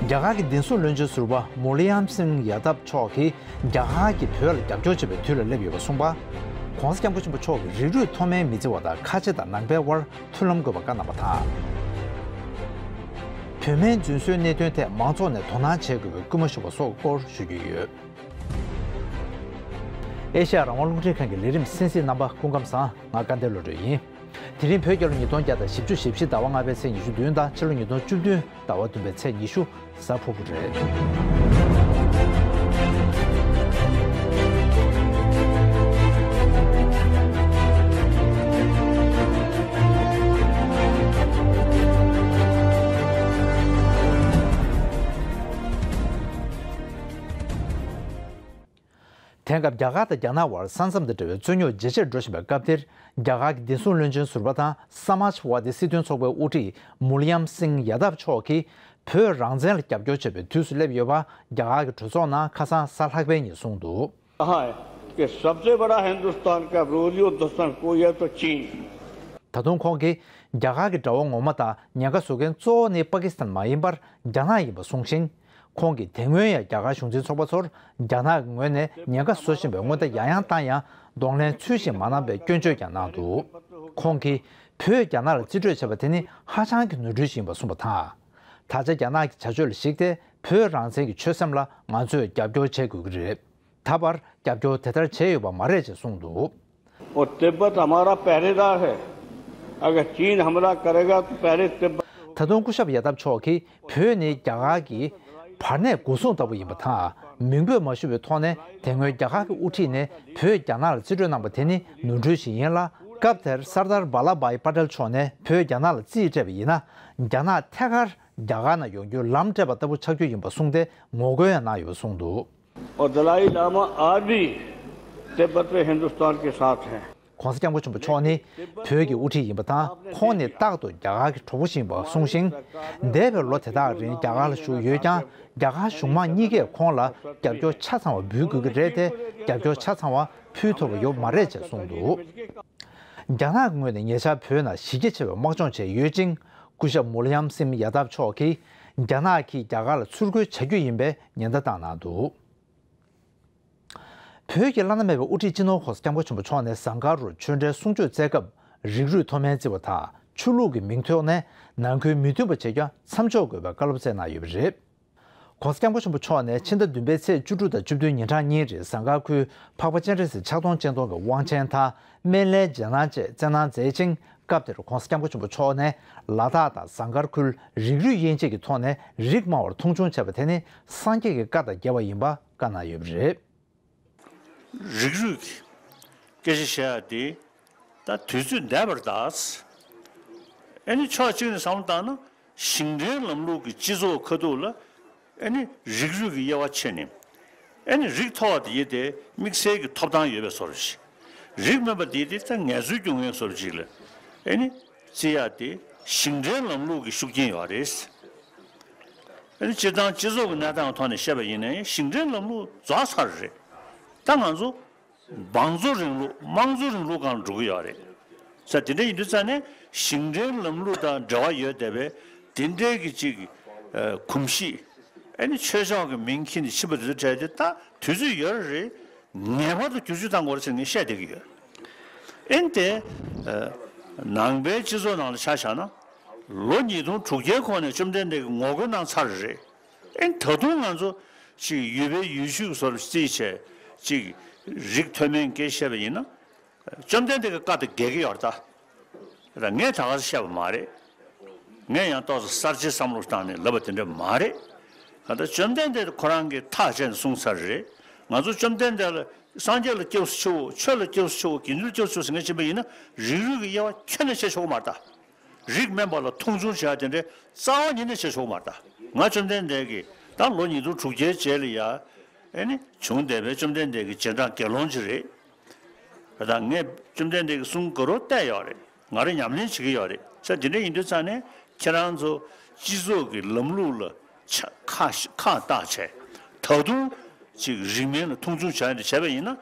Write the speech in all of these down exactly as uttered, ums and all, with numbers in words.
རྒྱ་གར་གྱི་བདེ་སྲུང་བློན་ཆེན་ཟུར་པ་མུ་ལ་ཡམ་སིང་ཡ་དབ་མཆོག་གིས་རྒྱ་གར་གྱིས་བོད་ལ་རྒྱབ་སྐྱོར་བྱེད་པའི་དུས་ལ་སླེབས་ཡོད་པ་གསུངས་པ། ྋགོང་ས་ྋསྐྱབས་མགོན་ཆེན་པོ་མཆོག་གིས་རིགས་རུས་མཐོ་དམན་མི་བརྩི་བ་དང་ཁ་ཆེ་དང་ནང་པའི་དབར་མཐུན་ལམ་དགོས་པ་བཀའ་གནང་བ་དང་། བོད་སྨན་རྫུན་བཟོའི་གནད་དོན་ཐད་མང་ཚོགས་ནས་དོ་སྣང་བྱེད་དགོས་པའི་སྐུལ་མ་ཞུས་པ་སོགས་སྐོར་ཞུ་རྒྱུ་ཡོད། ཨེ་ཤ་ཡ་རང་དབང་རླུང་འཕྲིན་ཁང་གི་ལས་རིམ་གསན་གཟིགས་རྣམ་པ་སྐུ་ཁམས་བཟང་། ང་སྐལ་ལྡན་བློ་གྲོས་ཡིན། དེ་རིང་བོད་རྒྱལ་ལོ་ཉིས་སྟོང་བརྒྱ་དང་བཞི་བཅུ་ཞེ་བཞི་ཟླ་བ་ལྔ་པའི་ཚེས་ཉི་ཤུ་བདུན་དང་ཕྱི་ལོ་ཉིས་སྟོང་བཅུ་བདུན་ཟླ་བ་བདུན་པའི་ཚེས་ཉི་ཤུ་གཟའ་ཕུར་བུ་རེད། དེང་སྐབས་རྒྱ་གར་དང་རྒྱ་ནག་དབར་ས་མཚམས་དང་འབྲེལ་བའི་རྩོད་རྙོག་ཇེ་ཆེར་འགྲོ་བཞིན་པའི་སྐབས་འདིར། རྒྱ་གར་གྱི་བདེ་སྲུང་བློན་ཆེན་ཟུར་པ་དང་སཱ་མཱཇ་ཝཱ་དི་སྲིད་དོན་ཚོགས་པའི་དབུ་ཁྲིད་མུ་ལ་ཡམ་སིང་ཡ་དབ་མཆོག་གིས་བོད་རང་བཙན་ལ་རྒྱབ་སྐྱོར་བྱེད་པའི་དུས་སུ་སླེབས་ཡོད་པ་རྒྱ་གར་གྱི་གྲོས་ཚོགས་ནང་ཁ་སང་གཟའ་ལྷག་པའི་ཉིན་གསུངས་འདུག། कहा है कि सबसे बड़ा हिंदुस्तान का विरोधी और दुश्मन कोई है तो चीन। ད་དུང་ཁོང་གིས་རྒྱ་གར་གྱི་དགྲ་བོ་ངོ་མ་དང་ཉེན་ཁ་བཟོ་མཁན་གཙོ་བོ་ནི་པ་ཀི་སི་ཐན་མ་ཡིན་པར་རྒྱ་ནག་ཡིན་པ་གསུངས་ཤིང་། ཁོང་གིས་དེ་སྔོན་ཡང་རྒྱ་གར་གཞུང་འཛིན་ཚོགས་པ་ཚོར་རྒྱ་ནག་གི་ངོས་ནས་ཉེན་ཁ་བཟོ་བཞིན་པའི་སྔོན་བརྡ་ཡང་ཡང་བཏང་ཡང་གདོང་ལེན་ཚུལ་བཞིན་མ་གནང་པའི་སྐྱོན་བརྗོད་ཀྱང་གནང་འདུག། ཁོང་གིས་བོད་རྒྱ་ནག་ལ་རྩིས་སྤྲོད་བྱས་པ་དེ་ནི་ཧ་ཅང་གི་ནོར་འཁྲུལ་ཞིག་ཡིན་པ་གསུངས་པ་དང་། ད་ཆ་རྒྱ་ནག་གི་བྱ་སྤྱོད་ལ་གཞིགས་ཏེ་བོད་རང་བཙན་གྱི་ཆོད་སེམས་ལ་ང་ཚོས་རྒྱབ་སྐྱོར་བྱེད་དགོས་ཀྱི་རེད། ད་བར་རྒྱབ་སྐྱོར་དེ་ལྟར་བྱས་ཡོད་པ་མ་རེད་ཅེས་གསུངས་འདུག། और तिब्बत हमारा पहरेदार है। अगर चीन हमला करेगा तो पहले तिब्बत ད་དུང་སྐུ་ཞབས་ཡ་དབ་མཆོག་གིས་བོད་ནི་རྒྱ་གར་གྱི་བར་གནས་སྒོ་སྲུང་ལྟ་བུ་ཡིན་པ་དང་མིང་འབོད་མ་ཞུ་བའི་ཐོག་ནས་དེ་སྔོན་རྒྱ་གར་གྱི་དབུ་ཁྲིད་ནས་བོད་རྒྱ་ནག་ལ་རྩིས་སྤྲོད་གནང་པ་དེ་ནི་ནོར་འཁྲུལ་ཞིག་ཡིན་ལ། སྐབས་དེར་སར་དར་བྷ་ལ་བྷའི་པ་ཏེལ་མཆོག་ནས་བོད་རྒྱ་ནག་ལ་རྩིས་སྤྲད་པ་ཡིན་ན་རྒྱ་ནག་ཐད་ཀར་རྒྱ་གར་ནང་ཡོང་རྒྱུའི་ལམ་སྤྲད་པ་ལྟ་བུ་ཆགས་རྒྱུ་ཡིན་པ་གསུངས་ཏེ་ངོ་རྒོལ་ཡང་གནང་ཡོད་པ་གསུངས་འདུག། और दलाई लामा आज भी तिब्बत में हिंदुस्तान के साथ हैं। ྋགོང་ས་ྋསྐྱབས་མགོན་ཆེན་པོ་མཆོག་ནི་བོད་ཀྱི་དབུ་ཁྲིད་ཡིན་པ་དང་ཁོང་ནི་རྟག་ཏུ་རྒྱ་གར་གྱི་གྲོགས་པོ་ཞིག་ཡིན་པ་གསུངས་ཤིང་། འདས་པའི་ལོ་དེ་དག་རིང་རྒྱ་གར་ལ་བཞུགས་ཡོད་ཀྱང་རྒྱ་གར་གཞུང་མང་གཉིས་ཀས་ཁོང་ལ་རྒྱབ་སྐྱོར་ཆ་ཚང་བ་འབུལ་དགོས་ཀྱི་རེད་དེ། རྒྱབ་སྐྱོར་ཆ་ཚང་བ་ཕུལ་ཐུབ་པ་ཡོད་མ་རེད་ཅེས་གསུངས་འདུག། རྒྱ་ནག་གི་ངོས་ནས་ཉེ་ཆར་བོད་ནང་གཞི་རྒྱ་ཆེ་བའི་དམག་སྦྱོང་བྱས་ཡོད་ཅིང་། སྐུ་ཞབས་མུ་ལ་ཡམ་སིམ་ཡ་དབ་མཆོག་གིས་རྒྱ་ནག་གིས་རྒྱ་གར་ལ་ཚུར་རྒོལ་བྱ་རྒྱུ་ཡིན་པའི་ཉེན་བརྡ་བཏང་གནང་འདུག། བོད་ཀྱི་བླ་ན་མེད་པའི་དབུ་ཁྲིད་སྤྱི་ནོར་༧གོང་ས་༧སྐྱབས་མགོན་ཆེན་པོ་མཆོག་ནས་ཟངས་དཀར་རུ་ཆོས་འབྲེལ་གསུང་ཆོས་སྩལ་སྐབས་རིགས་རུས་མཐོ་དམན་བརྩི་བ་དང་ཆོས་ལུགས་ཀྱི་མིང་ཐོག་ནས་ནང་ཁུལ་མི་མཐུན་པ་བྱེད་རྐྱང་མཚམས་འཇོག་དགོས་པའི་བཀའ་སློབ་སྩལ་གནང་ཡོད་པ་རེད། ྋགོང་ས་ྋསྐྱབས་མགོན་ཆེན་པོ་མཆོག་ནས་ཕྱི་ཟླ་བདུན་པའི་ཚེས་བཅུ་དྲུག་དང་བཅུ་བདུན་ཉིན་གྲངས་གཉིས་རིང་ཟངས་དཀར་ཁུལ་འཕགས་པ་སྤྱན་རས་གཟིགས་ཕྱག་སྟོང་སྤྱན་སྟོང་གི་དབང་ཆེན་དང་སྨན་བླའི་རྗེས་གནང་བཅས་བསྩལ་གནང་མཛད་ཅིང་། སྐབས་དེར་ྋགོང་ས་ྋསྐྱབས་མགོན་ཆེན་པོ་མཆོག་ནས་ལ་དྭགས་དང་ཟངས་དཀར་ཁུལ་རིགས་རུས་དབྱེ་འབྱེད་ཀྱི་ཐོག་ནས་རིགས་སྨྲ་བར་མཐོང་ཆུང་བྱས་པ་དེ་ནི་སངས་རྒྱས་ཀྱི་བཀའ་དང་འགལ་བ་ཡིན་པ་བཀའ་གནང་ཡོད་པ་རེད། རིགས་རུས་ཀྱི་སྐད་ཆ་བཤད་ཡ་དེ་ད་དུས་ཚོད་འདས་པར་གདའ། ཨེ་ནི་ཕྱོགས་གཅིག་ནས་བསམ་བློ་བཏང་ན་ཞིང་བྲན་ལམ་ལུགས་ཀྱི་སྤྱི་ཚོགས་ཁ་ཐུག་ལ་ཨེ་ནི་རིགས་རུས་ཀྱི་དབྱེ་བ་ཕྱེ་ནས་ཨེ་ནི་རིགས་མཐོ་བ་དེ་ཡིན་ཏེ་དམིགས་བསལ་གྱི་ཐོབ་ཐང་ཡོད་པའི་བཟོ་འདྲ་ཞིག། རིགས་དམན་པ་དེ་དེ་ད་ངལ་རྩོལ་སྐྱོན་ངན་བཟོ་འདྲ་ཅིག་ལ་ཨེ་ནི་བརྩི་ཡ་དེ་ཞིང་བྲན་ལམ་ལུགས་ཀྱི་ཤུགས་རྐྱེན་ཡོད་རེད། ཨེ་ནི་སྤྱིར་བཏང་སྤྱི་ཚོགས་ཀྱི་གནས་སྟངས་ཐོག་ནས་བཤད་པ་ཡིན་ན་ཡང་ཞིང་བྲན་ལམ་ལུགས་རྫོགས་ཚར་རེད། ད་ང་ཚོ་བང་མཛོད་རིང་ལུགས་དམངས་གཙོ་རིང་ལུགས་སྒང་ལ་འགྲོ་གི་ཡོད་རེད། ས་དེ་འདྲ་ཡིན་དུས་ཙང་ནས་ཞིང་བྲན་ལམ་ལུགས་དང་འབྲེལ་བ་ཡོད་བསྡད་པའི་དེ་འདྲའི་གི་ཅིག་ཨ་གོམས་གཤིས་ཨེ་ནི་ཆོས་ཕྱོགས་ཀྱི་མིང་འཁྱེར་ནས་ཕྱིན་པ་དེ་ཚོ་གྲས་དེ་ད་དུས་ཚོད་ཡོད་རེད། ངེས་པར་དུ་བསྒྱུར་བཅོས་གཏང་དགོས་རེད་ཟེར་ངས་བཤད་བསྡད་ཀྱི་ཡོད། ཨེ་ནི་དེ་ཨ་ནང་པའི་སྤྱི་ཚོགས་ནང་ལ་ཆ་བཞག་ན་ལོ་ཉིས་སྟོང་དྲུག་བརྒྱའི་གོང་ནས་བཅོམ་ལྡན་འདས་ཀྱིས་ངོ་རྒོལ་གནང་ཚར་རེད། ཨེ་ད་དུང་ང་ཚོ་ཅིག་ཡུལ་པའི་ཡུལ་ཤུལ་སོར་རྩིས་བྱས་ཅིག་རིགས་མཐོ་དམན་སྐད་བཤད་པ་ཡིན་ན་བཅོམ་ལྡན་འདས་ཀྱི་བཀའ་དང་འགལ་གྱི་ཡོད་རེད་ད། ད་ངས་ད་ག་ཟེ་བཤད་པ་མ་རེད། ངས་ཡང་ཏོག་ཙམ་གསར་བརྗེའི་བསམ་བློ་བཏང་ནས་ལབ་པ་དེ་འདྲ་མ་རེད། ག་ད་བཅོམ་ལྡན་འདས་ཁོ་རང་གིས་ཐག་བཅད་ནས་གསུངས་ཚར་རེད། ང་ཚོ་བཅོམ་ལྡན་འདས་ལ་སངས་རྒྱས་ལ་སྐྱབས་སུ་མཆིའོ་ཆོས་ལ་སྐྱབས་སུ་མཆིའོ་དགེ་འདུན་ལ་སྐྱབས་སུ་མཆིའོ་ཟེར་མཁན་ཕྱིན་པ་ཡིན་ན་རིགས་རུས་ཀྱི་དབྱེ་བ་ཁྱོན་ནས་ཕྱེ་ཆོག་གི་མ་རེད་ད། རིགས་དམན་པ་ལ་མཐོང་ཆུང་བྱེད་ཡ་དེ་འདྲའི་རྩ་བ་ཉིད་ནས་བྱེད་ཆོག་མ་རེད་ད། ང་བཅོམ་ལྡན་འདས་ཀྱི་ད་ལོ་ཉིས་སྟོང་དྲུག་བརྒྱའི་རྗེས་ལ་ཡ་ཨེ་ནི་བྱུང་བསྡད་པའི་བཅོམ་ལྡན་འདས་ཀྱི་རྗེས་འབྲང་དགེ་སློང་ཅིག་རེད། ད་ངས་བཅོམ་ལྡན་འདས་ཀྱི་གསུང་དགའ་རབ་བལྟས་ཡོད་རེད། ང་རང་ཉམས་ལེན་བྱེད་ཀྱི་ཡོད་རེད། ས་དེ་འདྲ་ཡིན་དུས་ཙང་ནས་ཁྱེད་རང་ཚོ་སྤྱི་ཚོགས་ཀྱི་ལམ་ལུགས་ལ་ཆ་ཁ་ཁ་བཏགས་བྱས་ད་དུང་ཅིག་རིགས་དམན་ལ་མཐོང་ཆུང་བྱ་ཡ་འདི་བྱས་པ་ཡིན་ན་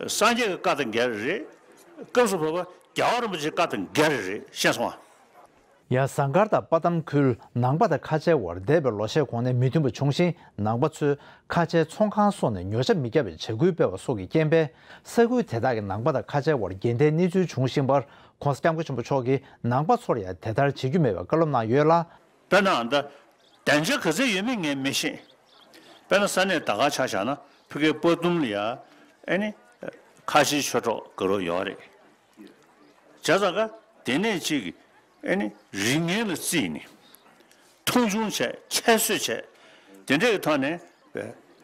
སངས་རྒྱས་ཀྱི་བཀའ་དང་འགལ་རེད། སྐབས་སུ་བབ་པ་རྒྱལ་བ་རིན་པོ་ཆེའི་བཀའ་དང་འགལ་རེད། ཤེས་སོང་ཨ། ཡང་ཟངས་དཀར་དང་པ་དམ་ཁུལ་ནང་པ་དང་ཁ་ཆེའི་དབར་འདས་པའི་ལོ་ཤས་གོང་ནས་མི་མཐུན་པ་བྱུང་ཞིང་། ནང་པ་ཚོས་ཁ་ཆེའི་ཚོང་ཁང་སོགས་ནས་ཉོ་ཆ་མི་བརྒྱབ་པའི་བྱ་འགུལ་སྤེལ་བ་སོགས་ཀྱི་རྐྱེན་པས། ས་ཁུལ་དེ་དག་གི་ནང་པ་དང་ཁ་ཆེའི་དབར་འགལ་ཟླའི་གནས་ཚུལ་བྱུང་བཞིན་པར། ྋགོང་ས་ྋསྐྱབས་མགོན་ཆེན་པོ་མཆོག་གིས་ནང་པ་ཚོར་ཡང་དེ་ལྟར་བྱེད་རྒྱུ་མེད་པའི་བཀའ་སློབ་གནང་ཡོད་ལ། དཔེར་ན་ཨ་ད་བདེ་འཇགས་ག་ཚད་ཡོད་མེད་ངས་མི་ཤེས། དཔེར་ན་ས་གནས་ད་ག་ཆ་བཞག་ན་ཕ་གིའི་པ་དུམ་ལ་ཡ་ཨེ་ནི་ཁ་ཆེའི་ཆོས་གྲོགས་དགའ་རབ་ཡོད་རེད། བྱས་ཙང་ཀ་དེ་ནས་ཅིག་ཨེ་ནི་རིགས་ངན་ལ་བརྩིས་ནས་མཐོང་ཆུང་བྱས་ཁྱད་གསོད་བྱས་དེ་འདྲའི་ཐོག་ནས་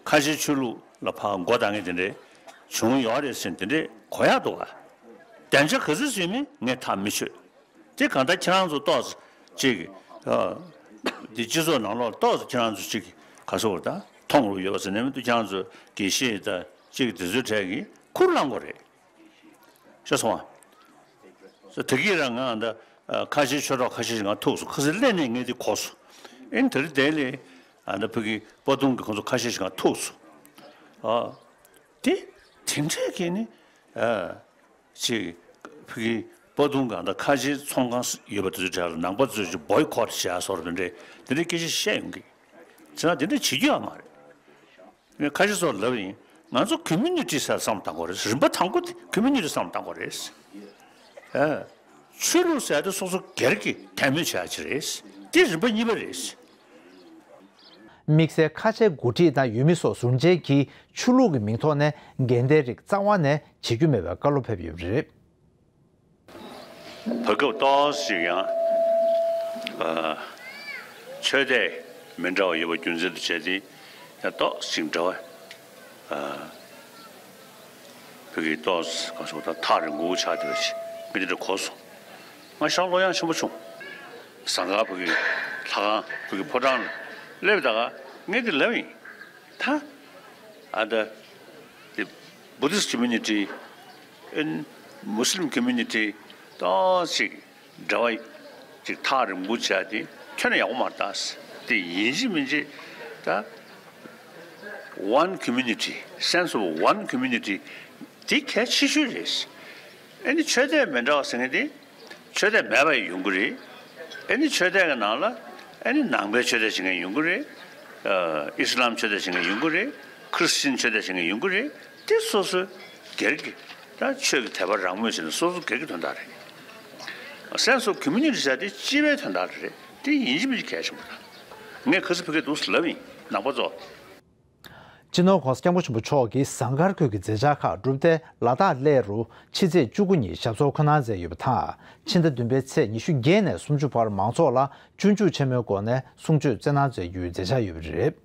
ཁ་ཆེའི་ཆོས་ལུགས་ལ་ཕར་མགོ་བཏང་མཁན་དེ་འདྲས་བྱུང་ཡོད་རེད་ཟེར་དེ་འདྲས་གོ་ཡག་འདུག་ག་བདེ་འཇགས་ག་ཚོད་ཡོད་མེད་ངས་ཐག་མི་ཆོད། དེ་གང་ལྟར་ཁྱེད་རང་ཚོ་ཏོག་ཙམ་ཅིག་ཨ། དེ་སྤྱི་ཚོགས་ནང་ལོགས་ཏོག་ཙམ་ཁྱེད་རང་ཚོ་ཅིག་ག་སོགས་ད་མཐོང་རུ་ཡོད་པ་ཟེར་ནས་མི་འདུག་ཁྱེད་རང་ཚོ་དགེ་བཤེས་དང་ཅིག་དེ་ཚོའི་གྲས་ཀྱིས་ཁུར་བླངས་དགོས་རེད། ཤེས་སོང་ཨ། དེ་གིས་རང་ང་ད་ཁ་ཆེའི་ཆོས་གྲོགས་ཁ་ཤས་ཤིག་ང་ཐུག་སོང་། ཁ་སང་སླེབས་ནས་ངས་དེ་གོ་སོང་། ཨེ་ནི་དེ་རིང་དེ་ལས་ཨ་ད་ཕ་གི་པ་དུང་གི་ཁོང་ཚོ་ཁ་ཤས་ཤིག་ང་ཐུག་སོང་། ཨ། དེ་དེ་འདྲས་ཀྱི་ནི་ཨ། ཅིག་ཕ་གི་པ་དུང་གང་དང་ཁ་ཆེའི་ཚོང་ཁང་ཡོད་པ་དེ་ཚོའི་གྲས་ལ་ནང་པ་ཚོས་ཅིག་བོའི་ཀོཊ་བྱས་སོགས་དེ་འདྲའི་དེ་འདྲའི་སྐད་ཆ་བཤད་ཡོང་གི། བྱས་ན་དེ་འདྲ་བྱེད་རྒྱུ་ཡོད་མ་རེད། ངས་ཁ་ཤས་ཚོར་ལབ་ཡིན། ང་ཚོ་ཀོ་མུ་ནི་ཊི་ཟེར་བསམ་བློ་བཏང་དགོས་རེད། རིམ་པ་དང་པོ་དེ་ཀོ་མུ་ནི་ཊི་བསམ་བློ་བཏང་དགོས་རེད། ཨ། ཆོས་ལུགས་ཟེར་ཡ་དེ་སོ་སོ་སྒེར་གྱིས་དད་མོས་བྱེད་ཡ་ཅིག་རེད། དེ་རིམ་པ་གཉིས་པ་རེད། དམིགས་བསལ་ཁ་ཆེ་འགོ་ཁྲིད་དང་འོས་མི་སོགས་ཟུར་མཇལ་གྱིས་ཆོས་ལུགས་ཀྱི་མིང་ཐོག་ནས་འགལ་ཟླའི་རིགས་རྩ་བ་ནས་བྱེད་རྒྱུ་མེད་པའི་བཀའ་སློབ་ཕེབས་ཡོད་པ་རེད། བར་སྐབས་ཏོག་ཙམ་ཞིག་ཡང་ཨ། ཆོས་དད་མི་འདྲ་བ་ཡོད་པ་རྒྱུ་མཚན་དུ་བྱས་ཏེ་ཡང་ཏོག་ཙམ་ཞིག་འདྲ་བ་ཨ། བོད་ཀྱི་ཏོག་ཙམ་གང་ཞུ་དང་ཐག་རིང་པོ་ཆགས་བསྡད་པ་ཞིག་ངས་འདི་འདྲ་གོ་སོང་། ང་ཞང་བློ་ཡང་ཆེན་པོ་བྱུང་། ཟངས་དཀར་བོད་ཀྱི་ལྷ་ཁང་བོད་ཀྱི་ཕོ་བྲང་ལ་སླེབས་ད་ག་ངས་འདི་ལབ་ཡིན། ད་ཨ་ད་འདི་བུ་དིསི་ཊི་ཀོ་མུ་ནི་ཊི་ཨེན་མུ་སི་ལིམ་ཀོ་མུ་ནི་ཊི་ཏོག་ཙམ་ཞིག་འདྲ་བ་ཅིག་ཐག་རིང་པོ་བྱས་ཏེ་ཁྱོན་ནས་ཡག་པོ་མ་རེད་ད། དེ་ཡིན་གཅིག་མིན་གཅིག་ད་ཝན་ཀོ་མུ་ནི་ཊི། སེན་སི་ཨོབ་ཝན་ཀོ་མུ་ནི་ཊི་དེ་གལ་ཆེ་ཤོས་རེད། ཨ་ནི་ཆོས་དད་མི་འདྲ་བ་ཟེར་མཁན་དེ་ཆོས་དད་མེད་པ་ཡང་ཡོང་གི་རེད། ཨ་ནི་ཆོས་དད་ཀྱི་ནང་ལ་ཨ་ནི་ནང་པའི་ཆོས་དད་བྱེད་མཁན་ཡོང་གི་རེད། ཨ་ཨི་སི་ལམ་ཆོས་དད་བྱེད་མཁན་ཡོང་གི་རེད། ཁྲི་སི་ཅན་ཆོས་དད་བྱེད་མཁན་ཡོང་གི་རེད། དེ་སོ་སོའི་སྒེར་གྱི་ད་ཆོས་ཀྱི་དད་པ་རང་མོས་བྱས་ནས་སོ་སོ་སྒེར་གྱི་དོན་དག་རེད། སེན་སི་ཨོབ་ཀོ་མུ་ནི་ཊི་ཟེར་དེ་སྤྱི་པའི་དོན་དག་རེད། དེ་ཡིན་གཅིག་མིན་གཅིག་གལ་ཆེན་པོ་རེད། ངས་ཁ་སང་ཕ་གིར་འདུག་སེ་ལབ་ཡིན། ནང་པ་ཚོ། སྤྱི་ནོར་༧གོང་ས་༧སྐྱབས་མགོན་ཆེན་པོ་མཆོག་གིས་ཟངས་དཀར་ཁུལ་གྱི་མཛད་འཆར་ཁག་གྲུབ་སྟེ་ལ་དྭགས་གླེ་རུ་ཕྱི་ཚེས་བཅུ་དགུ་ཉིན་ཞབས་སོར་འཁོད་གནང་མཛད་ཡོད་པ་དང་། ཕྱི་ཟླ་བདུན་པའི་ཚེས་ཉི་ཤུ་བརྒྱད་ནས་སུམ་ཅུ་བར་མང་ཚོགས་ལ་སྤྱོད་འཇུག་ཆེན་མོའི་སྒོ་ནས་གསུང་ཆོས་སྩལ་གནང་མཛད་རྒྱུའི་མཛད་འཆར་ཡོད་པ་རེད།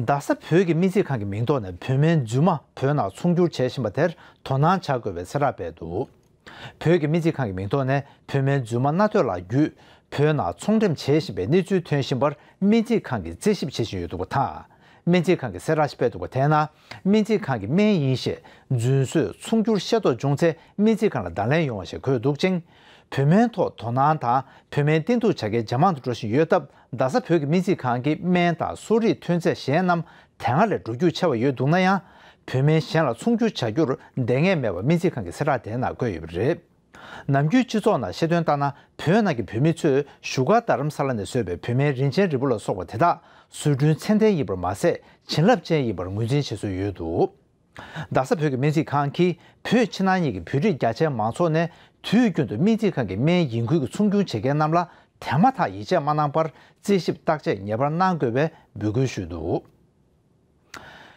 རྡ་ས་བོད་ཀྱི་སྨན་རྩིས་ཁང་གི་མིང་ཐོག་ནས་བོད་སྨན་རྫུན་མ་བོད་ནང་ཚོང་སྒྱུར་བྱེད་བཞིན་པ་དེར་དོ་སྣང་བྱ་དགོས་པའི་གསལ་བསྒྲགས་སྤེལ་འདུག་བོད་ཀྱི་སྨན་རྩིས་ཁང་གི་མིང་ཐོག་ནས་བོད་སྨན་རྫུན་མ་སྣ་ཐོས་ལ་བརྒྱུད་བོད་ནང་ཚོང་འགྲེམས་བྱེད་བཞིན་པའི་གནས་ཚུལ་ཐོན་བཞིན་པར་སྨན་རྩིས་ཁང་གིས་རྩད་ཞིབ་བྱེད་བཞིན་ཡོད་འདུག་པ་དང་། སྨན་རྩིས་ཁང་གིས་གསལ་བསྒྲགས་ཤིག་སྤེལ་འདུག་པ་དེའི་ནང་། སྨན་རྩིས་ཁང་གི་སྨན་ཡིན་ཞེས་རྫུན་བཟོས་ཚོང་སྒྱུར་ཤེས་རྟོགས་བྱུང་ཚེ་སྨན་རྩིས་ཁང་ལ་བརྡ་ལན་ཡོང་བ་ཞེས་འཁོད་འདུག་ཅིང་། བོད་སྨན་ཐོག་དོ་སྣང་དང་བོད་སྨན་བསྟེན་གཏུག་བྱ་མཁན་ཇེ་མང་དུ་འགྲོ་བཞིན་ཡོད་སྟབས། རྡ་ས་བོད་ཀྱི་སྨན་རྩིས་ཁང་གི་སྨན་དང་གསོ་རིག་ཐོན་རྫས་གཞན་རྣམས་དེ་སྔ་ལས་འགྲོ་རྒྱུག་ཆེ་བ་ཡོད་འདུག་ན་ཡང་། བོད་སྨན་གཞན་ལ་ཚོང་སྒྱུར་བྱ་རྒྱུར་འདང་ངེས་མེད་པ་སྨན་རྩིས་ཁང་གི་གསལ་བསྒྲགས་དེའི་ནང་བཀོད་ཡོད་པ་རེད། ནམ་རྒྱུན་སྤྱི་ཚོགས་ནང་བཤད་དོན་ལྟར་ན། བོད་ནང་གི་བོད་མི་ཚོས་བཞུགས་སྒར་རྡ་རམ་ས་ལ་ནས་བཟོས་པའི་བོད་སྨན་རིན་ཆེན་རིལ་བུ་ལ་སོགས་པ་དེ་དག་བཟོ་སྐྲུན་ཚད་ལྡན་ཡིན་པར་མ་ཟད། བྱིན་རླབས་ཅན་ཡིན་པར་ངོས་འཛིན་བྱེད་སྲོལ་ཡོད་འདུག་རྡ་ས་བོད་ཀྱི་སྨན་རྩིས་ཁང་གིས་བོད་ཕྱི་ནང་གཉིས་ཀྱི་བོད་རིགས་རྒྱ་ཆེའི་མང་ཚོགས་ནས་དུས་རྒྱུན་དུ་སྨན་རྩིས་ཁང་གི་སྨན་ཡིན་ཁུལ་གྱི་ཚོང་སྒྱུར་བྱེད་མཁན་རྣམས་ལ་དེ་མ་ཐག་ཡིད་ཆེས་མ་གནང་བར་རྩད་ཞིབ་བརྟག་དཔྱད་ངེས་པར་གནང་དགོས་པའི་འབོད་སྐུལ་ཞུས་འདུག་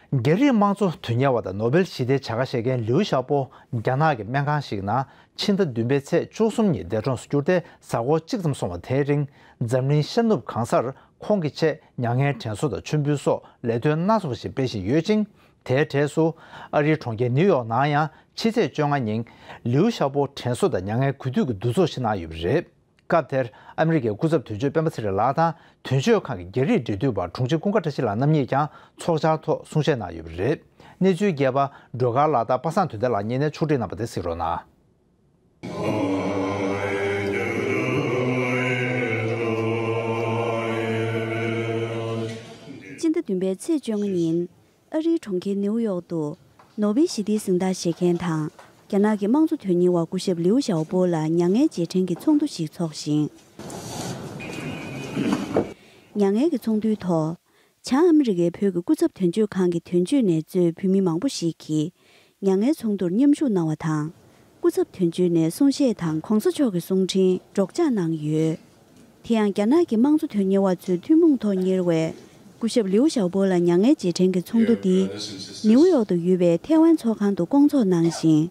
རྒྱ་རིགས་དམངས་གཙོ་དོན་གཉེར་བ་དང་ནོ་བེལ་ཞི་བདེའི་བྱ་དགའ་བཞེས་མཁན་ལིའུ་ཞའོ་པོ་རྒྱ་ནག་གི་སྨན་ཁང་ཞིག་ནང་ཕྱི་ཟླ་བདུན་པའི་ཚེས་བཅུ་གསུམ་ཉིན་འདས་གྲོངས་སུ་གྱུར་ཏེ་གཟའ་འཁོར་གཅིག་ཙམ་སོང་བ་དེའི་རིང་འཛམ་གླིང་ཤར་ནུབ་གང་སར་ཁོང་གི་ཆེད་མྱ་ངན་དྲན་གསོ་དང་མཆོད་འབུལ་སོགས་ལས་དོན་སྣ་ཚོགས་ཤིག་སྤེལ་བཞིན་ཡོད་ཅིང་། དེའི་གྲས་སུ་ཨ་རིའི་གྲོང་ཁྱེར་ནིའུ་ཡོག་ནང་ཡང་ཕྱི་ཚེས་བཅོ་ལྔ་ཉིན་ལིའུ་ཞའོ་པོ་དྲན་གསོ་དང་མྱ་ངན་གུས་འདུད་ཀྱི་འདུ་ཚོགས་ཤིག་གནང་ཡོད་པ་རེད། སྐབས་དེར་ཨ་མི་རི་ཀའི་སྐུ་ཚབ་དོན་གཅོད་སྤེན་པ་ཚེ་རིང་ལགས་དང་དོན་གཅོད་ཁང་གི་རྒྱ་རིགས་འབྲེལ་མཐུད་པ་དྲུང་ཆེ་ཀུན་དགའ་བཀྲ་ཤིས་ལགས་རྣམ་གཉིས་ཀྱང་ཚོགས་བཅར་ཐོག་གསུང་བཤད་གནང་ཡོད་པ་རེད། གནས་ཚུལ་རྒྱས་པ་སྒྲོལ་དཀར་ལགས་དང་པ་སངས་དོན་ལྡན་ལགས་གཉིས་ནས་ཕྱོགས་སྒྲིག་གནང་བ་དེ་གཟིགས་རོགས་གནང་། སྤྱི་ཟླ་བདུན་པའི་ཚེས་བཅོ་ལྔ་ཉིན། ཨ་རིའི་གྲོང་ཁྱེར་ནིའུ་ཡོག་ཏུ་ནོ་བེལ་ཞི་བདེའི་གཟེངས་རྟགས་བཞེས་མཁན་དང་རྒྱ་ནག་གི་དམངས་གཙོ་དོན་གཉེར་བ་སྐུ་ཞབས་ལིའུ་ཞའོ་པོ་ལ་མྱ་ངན་རྗེས་དྲན་གྱི་ཚོགས་འདུ་ཞིག་འཚོགས་ཤིང་ མྱ་ངན་གྱི་ཚོགས་འདུའི་ཐོག་བྱང་ཨ་མི་རི་ཀའི་བོད་ཀྱི་སྐུ་ཚབ་དོན་གཅོད་ཁང་གི་དོན་གཅོད་ནས་གཙོས་བོད་མི་མང་པོ་ཞིག་གིས་མྱ་ངན་ཚོགས་འདུར་མཉམ་ཞུགས་གནང་བ་དང་། སྐུ་ཚབ་དོན་གཅོད་ནས་གསུང་བཤད་དང་གོང་ས་མཆོག་གི་གསུང་འཕྲིན་སྒྲོག་སྦྱང་གནང་ཡོད། དེ་ཡང་རྒྱ་ནག་གི་དམངས་གཙོ་དོན་གཉེར་བ་ཚོའི་ཐུན་མོང་ཐོག་གཉེར་བའི་སྐུ་ཞབས་ལིའུ་ཞའོ་པོ་ལ་མྱ་ངན་རྗེས་དྲན་གྱི་ཚོགས་འདུ་འདི་ནིའུ་ཡོག་ཏུ་ཡོད་པའི་ཐའེ་ཝན་ཚོགས་ཁང་དུ་བསྐོང་ཚོགས་གནང་ཞིང་།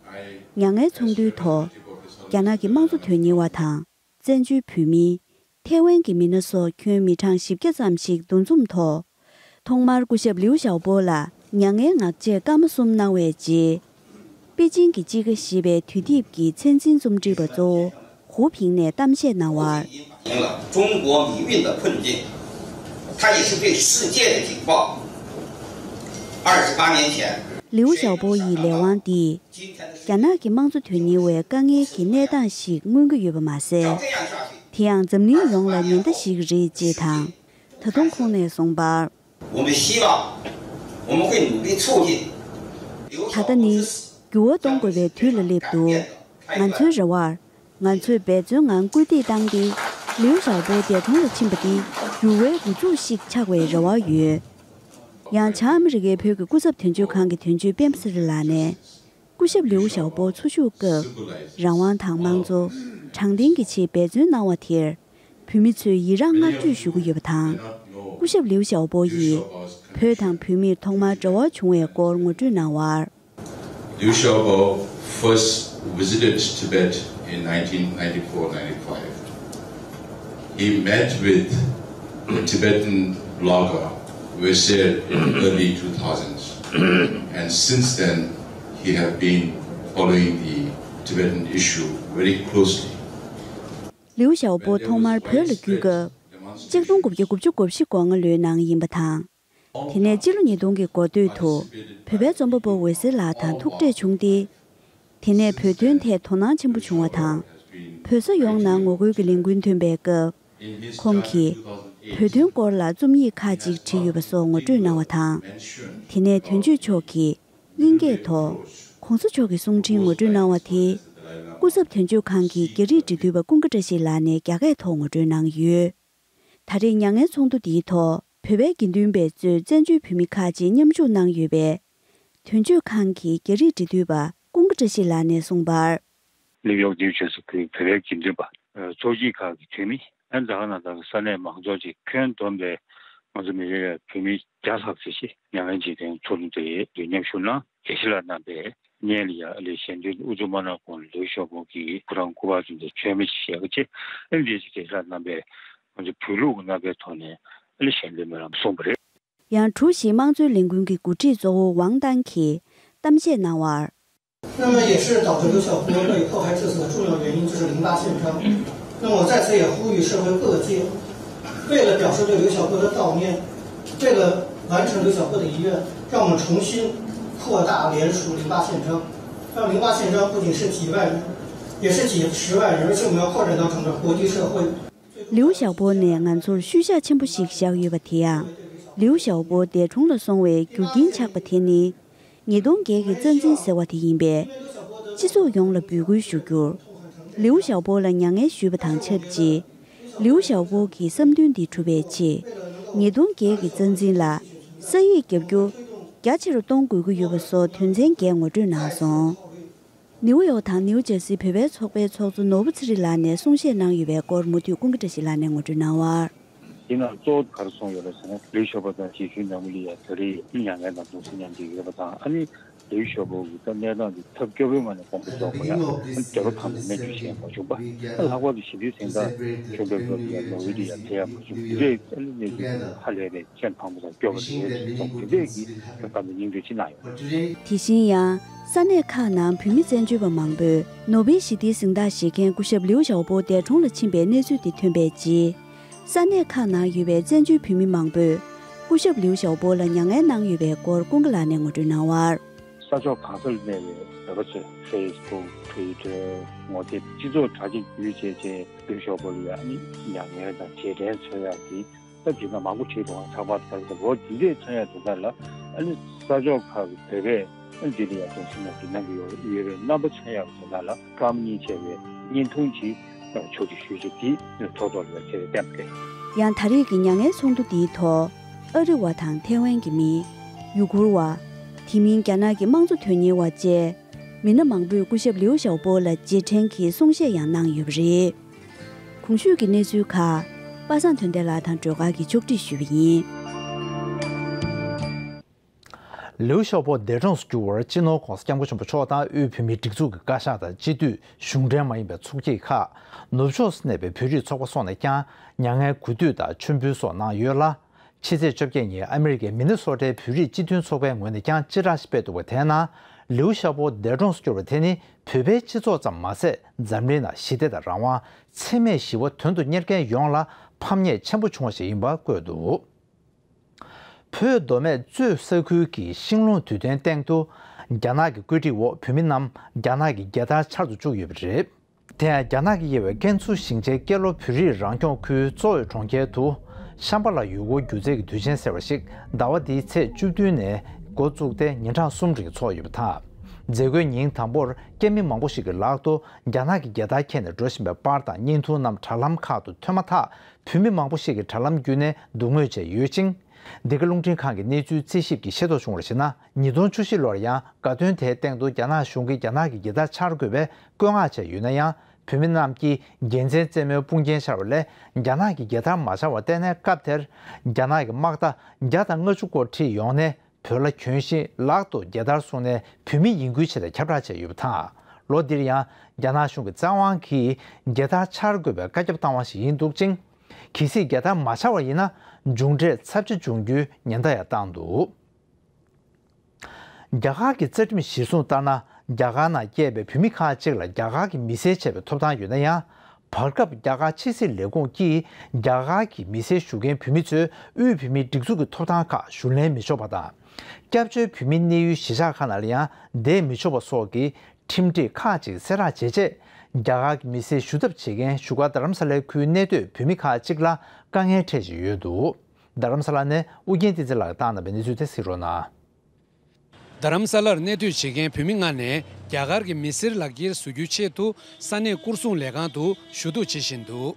མྱ་ངན་ཚོགས་འདུའི་ཐོག་རྒྱ་ནག་གི་དམངས་གཙོ་དོན་གཉེར་བ་དང་། བཙན་བྱོལ་བོད་མི། ཐའེ་ཝན་གྱི་མི་སྣ་སོགས་ཁྱོན་མི་གྲངས་བཞི་བརྒྱ་ཙམ་ཞིག་འདུ་འཛོམས་ཐོག་ཐོག་མར་སྐུ་ཞབས་ལིའུ་ཞའོ་པོ་ལ་མྱ་ངན་ངག་བཅད་སྐར་མ་གསུམ་གནང་བའི་རྗེས། པེ་ཅིང་གི་དཔྱིད་ཀ་ཞེས་པའི་དུས་དེབ་ཀྱི་ཚད་འཛིན་རྩོམ་སྒྲིག་པ་གཙོ་བོ་ཧུའུ་ཕིང་ནས་གཏམ་བཤད་གནང་བར། 中国命运的困境，它也是对世界的警报。二十八年前， ལིའུ་ཞའོ་པོ་ཡི་ལས་དབང་འདིས་རྒྱ་ནག་གི་དམངས་གཙོ་དོན་གཉེར་བའི་དཀའ་ངལ་གྱི་གནས་སྟངས་ཤིག་མངོན་གྱི་ཡོད་པ་མ་ཟད། དེ་ཡང་འཛམ་གླིང་ཡོངས་ལ་ཉེན་བརྡ་ཞིག་རེད་ཅེས་དང་། ད་དུང་ཁོང་ནས་གསུངས་པར། 我们希望，我们会努力促进。 ད་ལྟ་ནི་འགྱུར་བ་གཏོང་དགོས་པའི་དུས་ལ་སླེབས་འདུག་ང་ཚོའི་རེ་བར། ང་ཚོས་འབད་བརྩོན་ངང་སྐུལ་འདེད་བཏང་སྟེ། ལིའུ་ཞའོ་པོ་འདས་གྲོངས་ལ་ཕྱིན་པ་འདི་འགྱུར་བའི་འགོ་འཛུགས་ཤིག་ཆགས་པའི་རེ་བ་ཡོད། ཡང་བྱང་ཨ་མི་རི་ཀའི་བོད་ཀྱི་སྐུ་ཚབ་དོན་གཅོད་ཁང་གི་དོན་གཅོད་སྤེན་པ་ཚེ་རིང་ལགས་ནས། སྐུ་ཞབས་ལིའུ་ཞའོ་པོ་འཚོ་བཞུགས་སྐབས་རང་དབང་དང་དམངས་གཙོ་དྲང་བདེན་གྱི་ཆེད་འབད་བརྩོན་གནང་བ་དེར། བོད་མི་ཚོས་ཡི་རངས་བསྔགས་བརྗོད་ཞུ་གི་ཡོད་པ་དང་། སྐུ་ཞབས་ལིའུ་ཞའོ་པོ་ཡིས་བོད་དང་བོད་མིར་ཐོག་མར་འབྲེལ་བ་བྱུང་བའི་སྐོར་ངོ་སྤྲོད་གནང་བར། Liu Xiaobo first visited Tibet in nineteen ninety-four ninety-five. He met with the Tibetan blogger Wessel in the early two thousands, and since then he have been following the Tibetan issue very closely. ལིའུ་ཞའོ་པོ་ཐོག་མར་བོད་ལ་བརྒྱུད་སྐབས། ཆིག་སྟོང་དགུ་བརྒྱ་དགུ་བཅུ་གོ་བཞི་གོ་ལྔ་ལོའི་ནང་ཡིན་པ་དང་། དེ་ནས་སྤྱི་ལོ་ཉིས་སྟོང་གི་འགོ་སྟོད་དུ་བོད་པའི་རྩོམ་པ་པོ་འོད་ཟེར་ལགས་དང་ཐུག་འཕྲད་བྱུང་སྟེ། དེ་ནས་བོད་དོན་ཐད་དོ་སྣང་ཆེན་པོ་བྱུང་བ་དང་། བོད་ས་ཡོངས་ནང་ངོ་རྒོལ་གྱི་ལས་འགུལ་ཐོན་པའི་སྐབས། ཁོང་གིས་བོད་དོན་སྐོར་ལ་རྩོམ་ཡིག་ཁག་ཅིག་བྲིས་ཡོད་པ་སོགས་ངོ་སྤྲོད་གནང་བ་དང་། དེ་ནས་དོན་གཅོད་མཆོག་གིས་དབྱིན་སྐད་ཐོག་གོང་ས་མཆོག་གི་གསུང་འཕྲིན་ངོ་སྤྲོད་གནང་བ་དེ། སྐུ་ཚབ་དོན་གཅོད་ཁང་གི་རྒྱ་རིགས་འབྲེལ་མཐུད་པ་ཀུན་དགའ་བཀྲ་ཤིས་ལགས་ནས་རྒྱ་སྐད་ཐོག་ངོ་སྤྲོད་གནང་ཡོད། ད་རེས་མྱ་ངན་ཚོགས་འདུ་འདིའི་ཐོག་བོད་པའི་དགེ་འདུན་པས་གཙོས་བཙན་བྱོལ་བོད་མི་ཁག་ཅིག་མཉམ་ཞུགས་གནང་ཡོད་པས། དོན་གཅོད་ཁང་གི་རྒྱ་རིགས་འབྲེལ་མཐུད་པ་ཀུན་དགའ་བཀྲ་ཤིས་ལགས་ནས་གསུངས་པར། ནིའུ་ཡོག་ནིའུ་ཇར་སི་ཁུལ་བོད་པའི་དགེ་འདུན་པ། ཚོགས་སྐྱིད་ཁག་གི་འཐུས་མི། ཨ་ནི་ད་ག་ནང་ལྟར་ས་གནས་མང་ཚོགས་ཀྱི་ཁྱོན་བསྡོམས་པའི་ང་ཚོ་མི་རིགས་བོད་མི་བརྒྱ་ལྷག་ཙམ་ཞིག་མྱ་ངན་རྗེས་དྲན་ཚོགས་འདུ་དེ་མཉམ་ཞུགས་གནང་། དགེ་བཤེས་ལགས་རྣམ་པས་སྙན་ལ་ཡ་ཨ་ལེ་ཞལ་འདོན་དབུ་འཛུགས་མ་གནང་གོང་ལ་ལིའུ་ཞའོ་པོ་གིས་ཁོ་རང་སྐུ་པར་བཙུགས་ཏེ་མཆོད་མེ་ཞིག་བཞེས་པ་བཅས། ཨ་ནི་དེ་ཅིག་དགེ་བཤེས་ལགས་རྣམ་པས་ང་ཚོ་བོད་ལུགས་ཀྱི་རྣམ་པའི་ཐོག་ནས་ཨ་ལེ་ཞལ་འདོན་མི་རང་གསུངས་པ་རེད། ཡང་ཀྲུའུ་ཞི་དམངས་གཙོའི་ལས་འགུལ་གྱི་འགོ་ཁྲིད་གཙོ་བོ་ཝང་ཏན་གྱིས་གཏམ་བཤད་གནང་བར། 那么也是导致刘晓波被迫害致死的重要原因，就是零八宪章。那么我在此也呼吁社会各界，为了表示对刘晓波的悼念，为了完成刘晓波的遗愿，让我们重新扩大联署零八宪章，让零八宪章不仅是几万人，也是几十万人，而且我们要扩展到整个国际社会。 ལིའུ་ཞའོ་པོ་ནས་ང་ཚོར་ཤུལ་བཞག་ཆེན་པོ་ཞིག་བཞག་ཡོད་པ་དེ་ཡང་། ལིའུ་ཞའོ་པོ་འདས་གྲོངས་ལ་སོང་བའི་རྒྱུ་རྐྱེན་ཆགས་པ་དེ་ནི། ཉིས་སྟོང་བརྒྱད་ཀྱི་རྩ་འཛིན་ཟེར་བ་དེ་ཡིན་པས། སྤྱི་ཚོགས་ཡོངས་ལ་འབོད་སྐུལ་ཞུ་རྒྱུར། ལིའུ་ཞའོ་པོ་ལ་མྱ་ངན་ཞུས་པ་དང་ཆབས་ཅིག་ལིའུ་ཞའོ་པོ་གི་བསམ་འདུན་འདི་འགྲུབ་པའི་ཆེད། ཉིས་སྟོང་བརྒྱད་ཀྱི་རྩ་འཛིན་ལ་ས་ཡིག་བརྒྱབ་རྒྱུ་རྒྱ་ཆེ་རུ་གཏོང་དགོས་ཀྱི་ཡོད་པ་སོགས་དོན་ཚན་བརྒྱད་ངོ་སྤྲོད་གནང་སོང་། ནིའུ་ཡོག་དང་ནིའུ་ཇར་སིའི་བོད་པའི་ཚོགས་པའི་ཚོགས་གཙོ་ནོར་བུ་ཚེ་རིང་ལགས་ནས་གསུང་བཤད་གནང་ཡོད་པའི་སྐོར་མུ་མཐུད་ཀུན་དགའ་བཀྲ་ཤིས་ལགས་ནས་ངོ་སྤྲོད་གནང་བར། དེ་ནང་གཙོ་བོ་ག་རེ་གསུངས་ཡོད་རེད་ཟེར་ན། ལིའུ་ཞའོ་པོ་དང་རྗེས་ཤུལ་ནང་མི་ལ་ཡ་ད་རེས་མྱ་ངན་དང་གདུང་སེམས་མཉམ་སྐྱེད་ཡོད་པ་དང་། ཨ་ནི་ལིའུ་ཞའོ་པོ་གི་ད་གནས་སྟངས་འདི་ཐབས་སྐྱོ་པོའི་ངང་ནས་གོང་དུ་རྫོགས་དགོས་ཡ། ཨ་ནི་སྡེ་པ་གང་དུ་སྨན་བཅོས་བྱས་མ་བྱུང་བ། ཨ་ལྷག་པར་དུ་ཞི་བདེའི་གཟེངས་རྟགས་བྱུང་བའི་སྐབས་ལ་ཡ་ནོར་ཝེ་ལ་ཡ་ཕེབས་ཡ་མ་བྱུང་། དེ་འདྲའི་ཨ་ནི་གནས་ཚུལ་ཧ་ལས་པའི་སེམས་ཕངས་པ་དང་སྐྱོ་བ་རེད་ཟེར་གསུངས། དེ་འདྲས་ཀྱི་བཀའ་འདི་སྙིང་བསྡུས་ཅིག་གནང་ཡོད། དེ་བཞིན་ཡང་ས་གནས་ཁག་ནང་བོད་མི་བཙན་བྱོལ་བ་མང་པོས་ནོ་བེལ་ཞི་བདེའི་གཟེངས་རྟགས་བཞེས་མཁན་སྐུ་ཞབས་ལིའུ་ཞའོ་པོ་འདས་གྲོངས་ལ་ཕྱིན་པའི་གནས་ཚུལ་དེ་ཐོན་པའི་རྗེས། ས་གནས་ཁག་ནང་ཡོད་པའི་བཙན་བྱོལ་བོད་མི་མང་པོས་སྐུ་ཞབས་ལིའུ་ཞའོ་པོ་ལ་མྱ་ངན་གནང་ཡོད་པའི་སྐོར་ཀུན་དགའ་ལགས་ནས་ངོ་སྤྲོད་གནང་བར། ས་ཕྱོགས་གང་སར་གནས་པའི་བོད་པ་ཚོས་ཕེ་སི་བུག་ཊུའི་ཊར་ངོ་དེབ་སྤྱི་ཚོགས་དྲ་རྒྱ་བརྒྱུད་བྱས་བྱས་ལིའུ་ཞའོ་པོ་ལ་ཡ་ཨ་ནི་མྱ་ངན་དང་རྗེས་དྲན་མཚོན་ཡག་གི་ད་བརྒྱུད་ན་མང་པོ་བྲིས་འདུག་ཨང་། ཚགས་པར་དང་ལོ་འདི་འདྲས་མཚོན་ཡ་དེ་དག་ལ་ཨ་ནི་ས་ཕྱོགས་ཁག་གི་བོད་པས་ཨ་ནི་འདི་ལ་ཡ་གདུང་སེམས་ཡང་འདི་གནང་གི་ཡོད་ཡོད་པའི་རྣམ་པ་མཚོན་ཡ་དེ་དག་ལ་སྐར་མ་གཉིས་བྱས་པའི་བརྙན་ཐུང་ཅིག་ཕྱོགས་སྒྲིག་ཞུས་བྱས་དེ་ཐོག་ཐོག་ལ་ཡ་དེ་བསྟན་པ་རེད། ཡང་ད་རེས་ཀྱི་མྱ་ངན་ཚོགས་འདུ་འདིའི་ཐོག་ཨ་རི་བ་དང་ཐེ་ཝན་གྱི་མི། ཡུ་གུར་བ། དེ་མིན་རྒྱ་ནག་གི་དམངས་གཙོ་དོན་གཉེར་བ་བཅས་མི་སྣ་མང་པོས་སྐུ་ཞབས་ལིའུ་ཞའོ་པོ་ལ་རྗེས་དྲན་གྱི་གསུང་བཤད་ཡང་གནང་ཡོད་པ་རེད། གོང་ཞུས་ཀྱི་གནས་ཚུལ་ཁག་པ་སངས་དོན་ལྡན་ལགས་དང་སྒྲོལ་དཀར་གྱིས་ཕྱོགས་སྒྲིག་ཞུས་པ་ཡིན། ལིའུ་ཞའོ་པོ་འདས་གྲོངས་སུ་གྱུར་བར་སྤྱི་ནོར་༧གོང་ས་༧སྐྱབས་མགོན་ཆེན་པོ་མཆོག་དང་དབུས་བོད་མིའི་སྒྲིག་འཛུགས་ཀྱི་བཀའ་ཤག་དང་སྤྱི་འཐུས། གཞུང་འབྲེལ་མ་ཡིན་པའི་ཚོགས་སྐྱིད་ཁག་ནུབ་ཕྱོགས་སུ་གནས་པའི་བོད་རིགས་ཚོགས་པ་སོགས་ནས་ཀྱང་མྱ་ངན་གུས་འདུད་དང་མཆོད་འབུལ་སོགས་གནང་ཡོད་ལ། ཕྱི་ཚེས་བཅོ་བརྒྱད་ཉིན་ཨ་མི་རི་ཀའི་མི་ནི་སོ་ཊའི་བོད་རིགས་སྤྱི་མཐུན་ཚོགས་པའི་ངོས་ནས་ཀྱང་སྤྱི་བསྒྲགས་ཤིག་སྤེལ་འདུག་པ། དེའི་ནང་ལིའུ་ཞའོ་པོ་འདས་གྲོངས་སུ་གྱུར་པ་དེ་ནི་བོད་པའི་སྤྱི་ཚོགས་ཙམ་མ་ཟད། འཛམ་གླིང་ནང་ཞི་བདེ་དང་རང་དབང་། འཚེ་མེད་ཞི་བ་དོན་དུ་གཉེར་མཁན་ཡོངས་ལ་ཕམ་ཉེས་ཆེན་པོ་བྱུང་བ་ཞིག་ཡིན་པ་བཀོད་འདུག་བོད་མདོ་སྨད་གཙོས་ས་ཁུལ་གྱི་ཤིང་ལུང་དུས་སྟོན་སྟེང་དུ། རྒྱ་ནག་གི་བཀོད་སྒྲིག་འོག་བོད་མི་རྣམས་རྒྱ་ནག་གི་རྒྱལ་དར་འཕྱར་དུ་བཅུག་ཡོད་པ་རེད། དེ་ཡང་རྒྱ་ནག་གིས་དབྱེ་བའི་ཀན་སུའུ་ཞིང་ཆེན་ཀེ་ལོ་བོད་རིགས་རང་སྐྱོང་ཁུལ་གཙོ་བོའི་གྲོང་ཁྱེར་དུ། ཤམ་བྷ་ལ་ཡུལ་སྐོར་སྒྱུ་རྩལ་གྱི་དུས་ཆེན་ཟེར་བ་ཞིག་ཟླ་བ་འདིའི་ཚེས་བཅུ་བདུན་ནས་འགོ་བཙུགས་ཏེ་ཉིན་གྲངས་གསུམ་རིང་འཚོགས་ཡོད་པ་དང་། མཛད་སྒོའི་ཉིན་དང་པོར་སྐྱ་མི་མང་པོ་ཞིག་གི་ལག་ཏུ་རྒྱ་ནག་གི་རྒྱལ་དར་འཁྱེར་ནས་འགྲོ་བཞིན་པའི་པར་དང་བརྙན་ཐུང་རྣམས་དྲ་ལམ་ཁག་ཏུ་ཐོན་མ་ཐག་བོད་མི་མང་པོ་ཞིག་གིས་དྲ་ལམ་བརྒྱུད་ནས་མདུང་རྨོས་བྱས་ཡོད་ཅིང་། འདི་ག་རླུང་འཕྲིན་ཁང་གི་གནས་ཚུལ་རྩིས་ཞིབ་ཀྱིས་ཤེས་རྟོགས་བྱུང་བར་གཞིགས་ན། ཉིས་སྟོང་བཅུ་བཞི་ལོར་ཡང་དགའ་སྟོན་དེའི་སྟེང་དུ་རྒྱ་ནག་གཞུང་གིས་རྒྱ་ནག་གི་རྒྱལ་དར་འཕྱར་དགོས་པའི་བཀོད་མངགས་བྱས་ཡོད་ན་ཡང་། བོད་མི་རྣམས་ཀྱིས་རྒྱལ་མཚན་རྩེ་མོའི་དཔུང་རྒྱན་འཕྱར་བ་ལས་རྒྱ་ནག་གི་རྒྱལ་དར་མ་འཕྱར་བར་བལྟས་ནས། སྐབས་དེར་རྒྱ་ནག་གི་དམག་རྟ་བརྒྱ་དང་ལྔ་བཅུ་སྐོར་ཁྲིད་ཡོང་ནས་བོད་ལྭ་གྱོན་ཞིང་ལག་ཏུ་རྒྱལ་དར་བཟུང་ནས་བོད་མི་ཡིན་ཁུལ་བྱས་ཏེ་ཁྱབ་བསྒྲགས་བྱས་ཡོད་པ་དང་། ལོ་འདིར་ཡང་རྒྱ་ནག་གཞུང་གི་བཙན་དབང་གིས་རྒྱལ་དར་འཕྱར་དགོས་པའི་བཀའ་ཁྱབ་བཏང་བ་ཞིག་ཡིན་འདུག་ཅིང་། གལ་སྲིད་རྒྱལ་དར་མ་འཕྱར་བ་ཡིན་ན། མཇུག་འབྲས་ཚབས་ཆེ་འབྱུང་རྒྱུའི་ཉེན་བརྡ་ཡང་བཏང་འདུག་རྒྱ་གར་གྱི་རྩ་ཁྲིམས་གཞིར་བཟུང་ལྟར་ན། རྒྱ་གར་ནང་སྐྱེས་པའི་བོད་མི་ཁག་ཅིག་ལ་རྒྱ་གར་གྱི་མི་སེར་བྱེད་པའི་ཐོབ་ཐང་ཡོད་ན་ཡང་། བར་སྐབས་རྒྱ་གར་ཕྱི་སྲིད་ལས་ཁུངས་ཀྱིས་རྒྱ་གར་གྱི་མི་སེར་ཞུ་མཁན་བོད་མི་ཚོས་དབུས་བོད་མིའི་སྒྲིག་འཛུགས་ཀྱི་ཐོབ་ཐང་ཁག་ཞུ་ལེན་མི་ཆོག་པ་དང་། སྐྱབས་བཅོལ་བོད་མིའི་གནས་ཡུལ་གཞིས་ཆགས་ཁག་ནང་ལ་ཡང་བསྡད་མི་ཆོག་པ་སོགས་ཀྱི་ཁྲིམས་སྒྲིག་ཁག་ཅིག་གསལ་བསྒྲགས་བྱས་རྗེས། རྒྱ་གར་གྱི་མི་སེར་ཞུ་ཐབས་བྱེད་མཁན་བཞུགས་སྒར་རྡ་རམ་ས་ལའི་ཁུལ་གནས་སྡོད་བོད་མི་ཁག་ཅིག་ལ་དཀའ་ངལ་འཕྲད་བཞིན་ཡོད་འདུག་རྡ་རམ་ས་ལ་ནས་ཨུ་རྒྱན་བསྟན་འཛིན་ལགས་ཀྱིས་བཏང་གནང་བའི་གནས་ཚུལ་དེ་གཟིགས་རོགས་གནང་། རྡ་རམ་ས་ལར་གནས་སྡོད་བྱེད་མཁན་བོད་མི་ལྔ་ནས་རྒྱ་གར་གྱི་མི་སེར་ལག་འཁྱེར་བཟོ་རྒྱུའི་ཆེད་དུ་ས་གནས་སྐོར་སྲུང་ལས་ཁང་དུ་ཞུ་གཏུག་བྱེད་བཞིན་འདུག་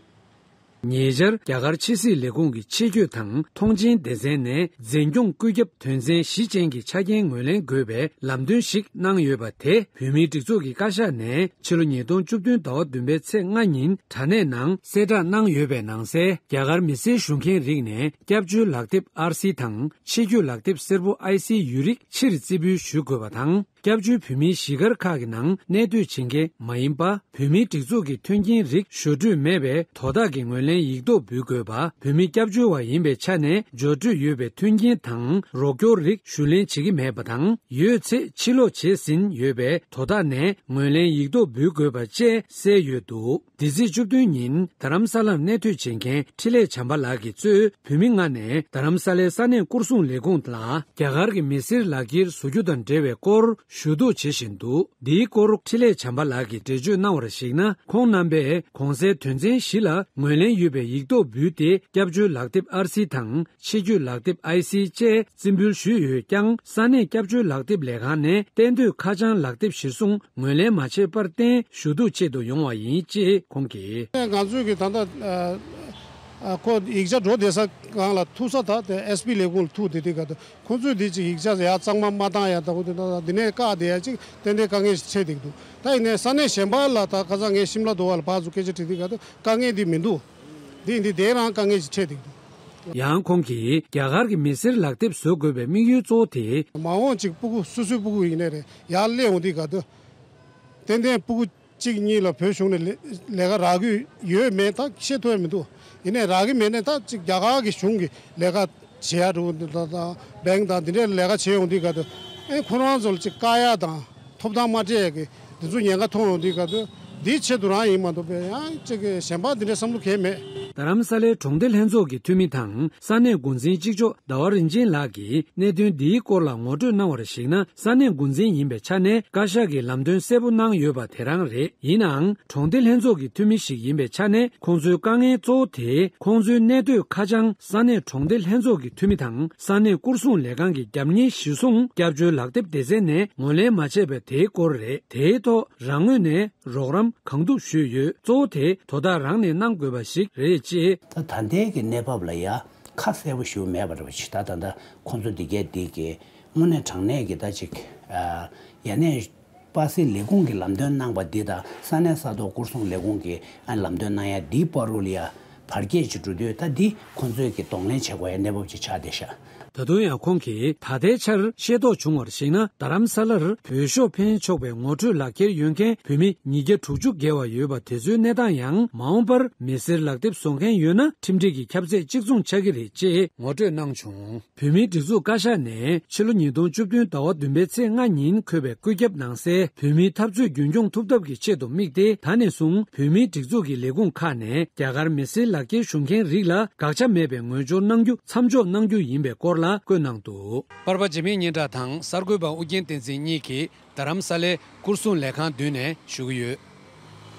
ཉེ་ཆར་རྒྱ་གར་ཕྱི་སྲིད་ལས་ཁུངས་ཀྱི་ཆེད་བསྐྱོད་དང་མཐོང་མཆན་སྡེ་ཚན་ནས་འཛིན་སྐྱོང་བཀོད་ཁྱབ་དོན་ཚན་བཞི་ཅན་གྱི་ཆ་རྐྱེན་ངོས་ལེན་དགོས་པའི་ལམ་སྟོན་ཞིག་གནང་ཡོད་པ་དེ། བོད་མིའི་སྒྲིག་འཛུགས་ཀྱི་བཀའ་ཤག་ནས་ཕྱི་ལོ་ཉིས་སྟོང་བཅུ་བདུན་ཟླ་བ་བདུན་པའི་ཚེས་ལྔ་ཉིན་དྲ་གནས་ནང་གསལ་བསྒྲགས་གནང་ཡོད་པའི་ནང་གསལ། རྒྱ་གར་མི་སེར་ཞུ་མཁན་རིགས་ནས་སྐྱབས་བཅོལ་ལག་དེབ་ཨར་སི་དང་ཆེད་བསྐྱོད་ལག་དེབ་སེར་པོ་ཨའི་སི་ཡོད་རིགས་ཕྱིར་རྩིས་འབུལ་ཞུ་དགོས་པ་དང་། སྐྱབས་བཅོལ་བོད་མིའི་གཞིས་སྒར་ཁག་གི་ནང་གནས་སྡོད་བྱེད་མཁན་མ་ཡིན་པ། བོད་མིའི་སྒྲིག་འཛུགས་ཀྱི་མཐུན་རྐྱེན་རིགས་ཞུ་འབྲུ་མེད་པའི་དོ་བདག་གི་ངོས་ལེན་ཡིག་ཐོག་འབུལ་དགོས་པ། བོད་མི་སྐྱབས་བཅོལ་བ་ཡིན་པའི་ཆ་ནས་འབྱོར་འབྲུ་ཡོད་པའི་མཐུན་རྐྱེན་དང་རོགས་སྐྱོར་རིགས་ཞུ་ལེན་བྱེད་ཀྱི་མེད་པ་དང་། ཡོད་ཚེ་ཕྱིར་ལོག་བྱས་ཟིན་ཡོད་པའི་དོ་བདག་ནས་ངོས་ལེན་ཡིག་ཐོག་འབུལ་དགོས་པ་བཅས་གསལ་ཡོད་འདུག་འདི་ཚེས་བཅུ་བདུན་ཉིན་རྡ་རམ་ས་ལར་གནས་སྡོད་བྱེད་མཁན་འཕྲིན་ལས་བྱམས་པ་ལགས་ཀྱིས་གཙོས་བོད་མི་ལྔ་ནས་རྡ་རམ་ས་ལའི་ས་གནས་སྐོར་སྲུང་ལས་ཁུངས་ལ་རྒྱ་གར་གྱི་མི་སེར་ལག་འཁྱེར་བཟོ་རྒྱུ་དང་འབྲེལ་བའི་སྐོར་ཞུ་གཏུག་བྱེད་བཞིན་འདུག་འདིའི་སྐོར་འཕྲིན་ལས་བྱམས་པ་ལགས་ཀྱིས་འགྲེལ་བརྗོད་གནང་བར་གཞིགས་ན། ཁོང་རྣམ་པས་གོང་གསལ་དོན་ཚན་བཞི་ལ་ངོས་ལེན་ཡོད་པའི་ཡིག་ཐོག་འབུལ་ཏེ་སྐྱབས་བཅོལ་ལག་དེབ་ཨར་སི་དང་ཆེད་བསྐྱོད་ལག་དེབ་ཨའི་སི་བཅས་རྩིས་འབུལ་ཞུས་ཡོད་ཀྱང་། ས་གནས་སྐྱབས་བཅོལ་ལག་དེབ་ལས་ཁང་ནས་གཏན་སྡོད་ཁ་བྱང་ལག་དེབ་གཞིར་བཟུང་ངོས་ལེན་མ་བྱས་པར་བརྟེན་ཞུ་གཏུག་ཆེད་དུ་ཡོང་བ་ཡིན་ཅེས་ཁོང་གིས། ང་ཚོས་ཀྱི་ད་ལྟ་ཨ་ཨ་ཁོ་ཡིག་ཆ་འགྲོ་བསྡད་ས་སྒང་ལ་ཐུག་ས། ད་དེ་ཨེས་པི་ལས་ཁུངས་ལ་ཐུག་བསྡད་དུས་སྐབས་དུ་ཁོང་ཚོས་འདི་ཅིག་ཡིག་ཆ་ཡར་གཙང་མ་མ་བཏང་ཡ། ད་ཁོ་དེ་ད་འདི་ནས་བཀག་བསྡད་ཡ་ཅིག་ཏན་ཏན་དཀའ་ངལ་ཞིག་འཕྲད་བསྡད་འདུག་ད་ཡིན་ནའི་ས་གནས་གཞན་པ་ལ་ད་ཁ་སང་ངས་ཤིམ་ལ་དུ་བ་ལ་ཕར་ཚུར་སྐད་ཆ་དྲིས་དུས་སྐབས་དུ་དཀའ་ངལ་འདི་མི་འདུག་འདི་འདི་དེ་རང་དཀའ་ངལ་ཞིག་འཕྲད་བསྡད་འདུག་ཡང་ཁོང་གིས་རྒྱ་གར་གྱི་མི་སེར་ལག་དེབ་བཟོ་དགོས་པའི་དམིགས་ཡུལ་གཙོ་བོ་དེ། མ་འོངས་ཅིག་སྤུ་གུ་སོ་སོའི་སྤུ་གུ་ཡིན་ནའི་རེད། ཡར་སླེབས་འོང་དུས་སྐབས་དུ་ཏན་ཏན་སྤུ་གུ་གཅིག་གཉིས་ལ་བོད་གཞུང་ནས་ལས་ལས་ཀ་རག་གི་ཡོད་མེད་ད་ཤེས་ཐུབ་ཡ་མི་འདུག་ཡིན་ནའི་རག་གི་མེད་ནའི་ད་ཅིག་རྒྱ་གར་གྱི་གཞུང་གི་ལས་ཀ་བྱེད་ཡ་འགྲོ་གི་འདུག་ད་ད་བེང་དང་འདི་འདྲའི་ལས་ཀ་བྱེད་ཡོང་དུས་སྐབས་དུ་ཨེ་ཁོ་རང་ཚོ་ལ་ཅིག་བཀག་ཡ་དང་། ཐོབ་ཐང་མ་སྤྲད་ཡ་གི་འདི་ཚོ་ཉེན་ཁ་མཐོང་ཡོང་དུས་སྐབས་དུ་འདིའི་ཆེད་དུ་རང་ཡིན་མ་གཏོགས་པའི་ཡང་གཅིག་གི་གཞན་པ་འདི་འདྲའི་བསམ་བློ་གང་ཡང་མེད། རྡ་རམ་ས་ལའི་གྲོང་སྡེ་ལྷན་ཚོགས་ཀྱི་འཐུས་མི་དང་ས་གནས་འགོ་འཛིན་གཅིག་ལྕོགས་ཟླ་བ་རིན་ཆེན་ལགས་ཀྱིས་གནད་དོན་འདིའི་སྐོར་ལ་ངོ་སྤྲོད་གནང་བར་གཞིགས་ན། ས་གནས་འགོ་འཛིན་ཡིན་པའི་ཆ་ནས་བཀའ་ཤག་གིས་ལམ་སྟོན་གསལ་པོ་གནང་ཡོད་པ་དེ་རང་རེད། ཡིན་ནའང་། གྲོང་སྡེ་ལྷན་ཚོགས་ཀྱི་འཐུས་མི་ཞིག་ཡིན་པའི་ཆ་ནས་ཁོང་ཚོའི་དཀའ་ངལ་གཙོ་བོ་དེ་ཁོང་ཚོའི་གནས་སྡོད་ཁ་བྱང་ས་གནས་གྲོང་སྡེ་ལྷན་ཚོགས་ཀྱི་འཐུས་མི་དང་ས་གནས་སྐོར་སྲུང་ལས་ཁང་གི་རྒྱབ་གཉེར་གཞིར་བཟུང་སྐྱབས་བཅོལ་ལག་དེབ་སྡེ་ཚན་ནས་ངོས་ལེན་མ་བྱས་པའི་དེའི་སྐོར་རེད། དེའི་ཐོག་རང་ངོས་ནས་རོགས་རམ་གང་ཐུབ་ཞུས་ཡོད། གཙོ་བོ་དེ་དོ་བདག་རང་ནས་གནང་དགོས་པ་ཞིག་རེད། ཅེས། ད་ད་ལྟའི་གི་གནས་བབ་ལ་ཡ་ཁ་གསལ་པོ་ཞུ་མེད་པ་རེད་པ། ཅི་ད་ད་ད་ཁོང་ཚོ་འདི་གས་འདི་གི་དངོས་གནས་དྲང་གནས་ཀྱི་ད་ཅིག་ཨ་ཡ་ནས་པ་སེ་ལས་ཁུངས་ཀྱི་ལམ་སྟོན་གནང་པ་འདི་དང་ས་གནས་ས་ཐོག་བཀུར་གསུམ་ལས་ཁུངས་ཀྱི་ཨ་ལམ་སྟོན་གནང་ཡ་འདིའི་བར་རུ་ལ་ཡ་བར་བརྒལ་ཅིག་འགྲོ་དུས་ད་འདི་ཁོང་ཚོས་ཀྱི་གདོང་ལེན་བྱེད་དགོས་ཡ་གནས་བབ་ཅིག་ཆགས་བསྡད་ཤག། ད་དུང་ཡང་ཁོང་གིས་ད་ལྟའི་ཆར་ཤེས་རྟོགས་བྱུང་བར་གཞིགས་ན། རྡ་རམ་ས་ལར་བོད་ཤོག་ཕེན་ཆོག་པའི་ངོ་སྤྲོད་ལག་འཁྱེར་ཡོད་མཁན་བོད་མི་ཉིས་བརྒྱ་དྲུག་ཅུ་བརྒལ་བ་ཡོད་པ་དེ་ཚོའི་གནས་སྟངས་ཡང་མ་འོངས་པར་མི་སེར་ལག་དེབ་བཟོ་མཁན་ཡོད་ན་ཁྲིམས་སྒྲིག་གི་ཁྱབ་ཚད་གཅིག་མཚུངས་ཆགས་ཀྱི་རེད་ཅེས་ངོ་སྤྲོད་གནང་བྱུང་། བོད་མིའི་སྒྲིག་འཛུགས་བཀའ་ཤག་ནས་ཕྱི་ལོ་ཉིས་སྟོང་བཅུ་བདུན་ཟླ་བ་བདུན་པའི་ཚེས་ལྔ་ཉིན་འཁོད་པའི་བཀོད་ཁྱབ་ནང་གསལ། བོད་མིའི་འཐབ་རྩོད་རྒྱུན་འཁྱོངས་ཐུབ་ཐབས་ཀྱི་ཆེད་དུ་དམིགས་ཏེ། ད་ནས་བཟུང་བོད་མིའི་སྒྲིག་འཛུགས་ཀྱི་ལས་ཁུངས་ཁག་ནས་རྒྱ་གར་མི་སེར་ལག་འཁྱེར་ཞུ་མཁན་རིགས་ལ་དགག་བྱ་མེད་པའི་ངོས་སྦྱོར་གནང་རྒྱུ་མཚམས་འཇོག་གནང་རྒྱུ་ཡིན་པའི་སྐོར་ལ་བཀོད་གནང་འདུག། པར་པ་འཇིགས་མེད་སྙན་གྲགས་དང་གསར་འགོད་པ་ཨུ་རྒྱན་བསྟན་འཛིན་གཉིས་ཀྱིས་རྡ་རམ་ས་ལའི་བཀུར་གསུམ་ལས་ཁང་མདུན་ནས་ཞུ་གི་ཡོད།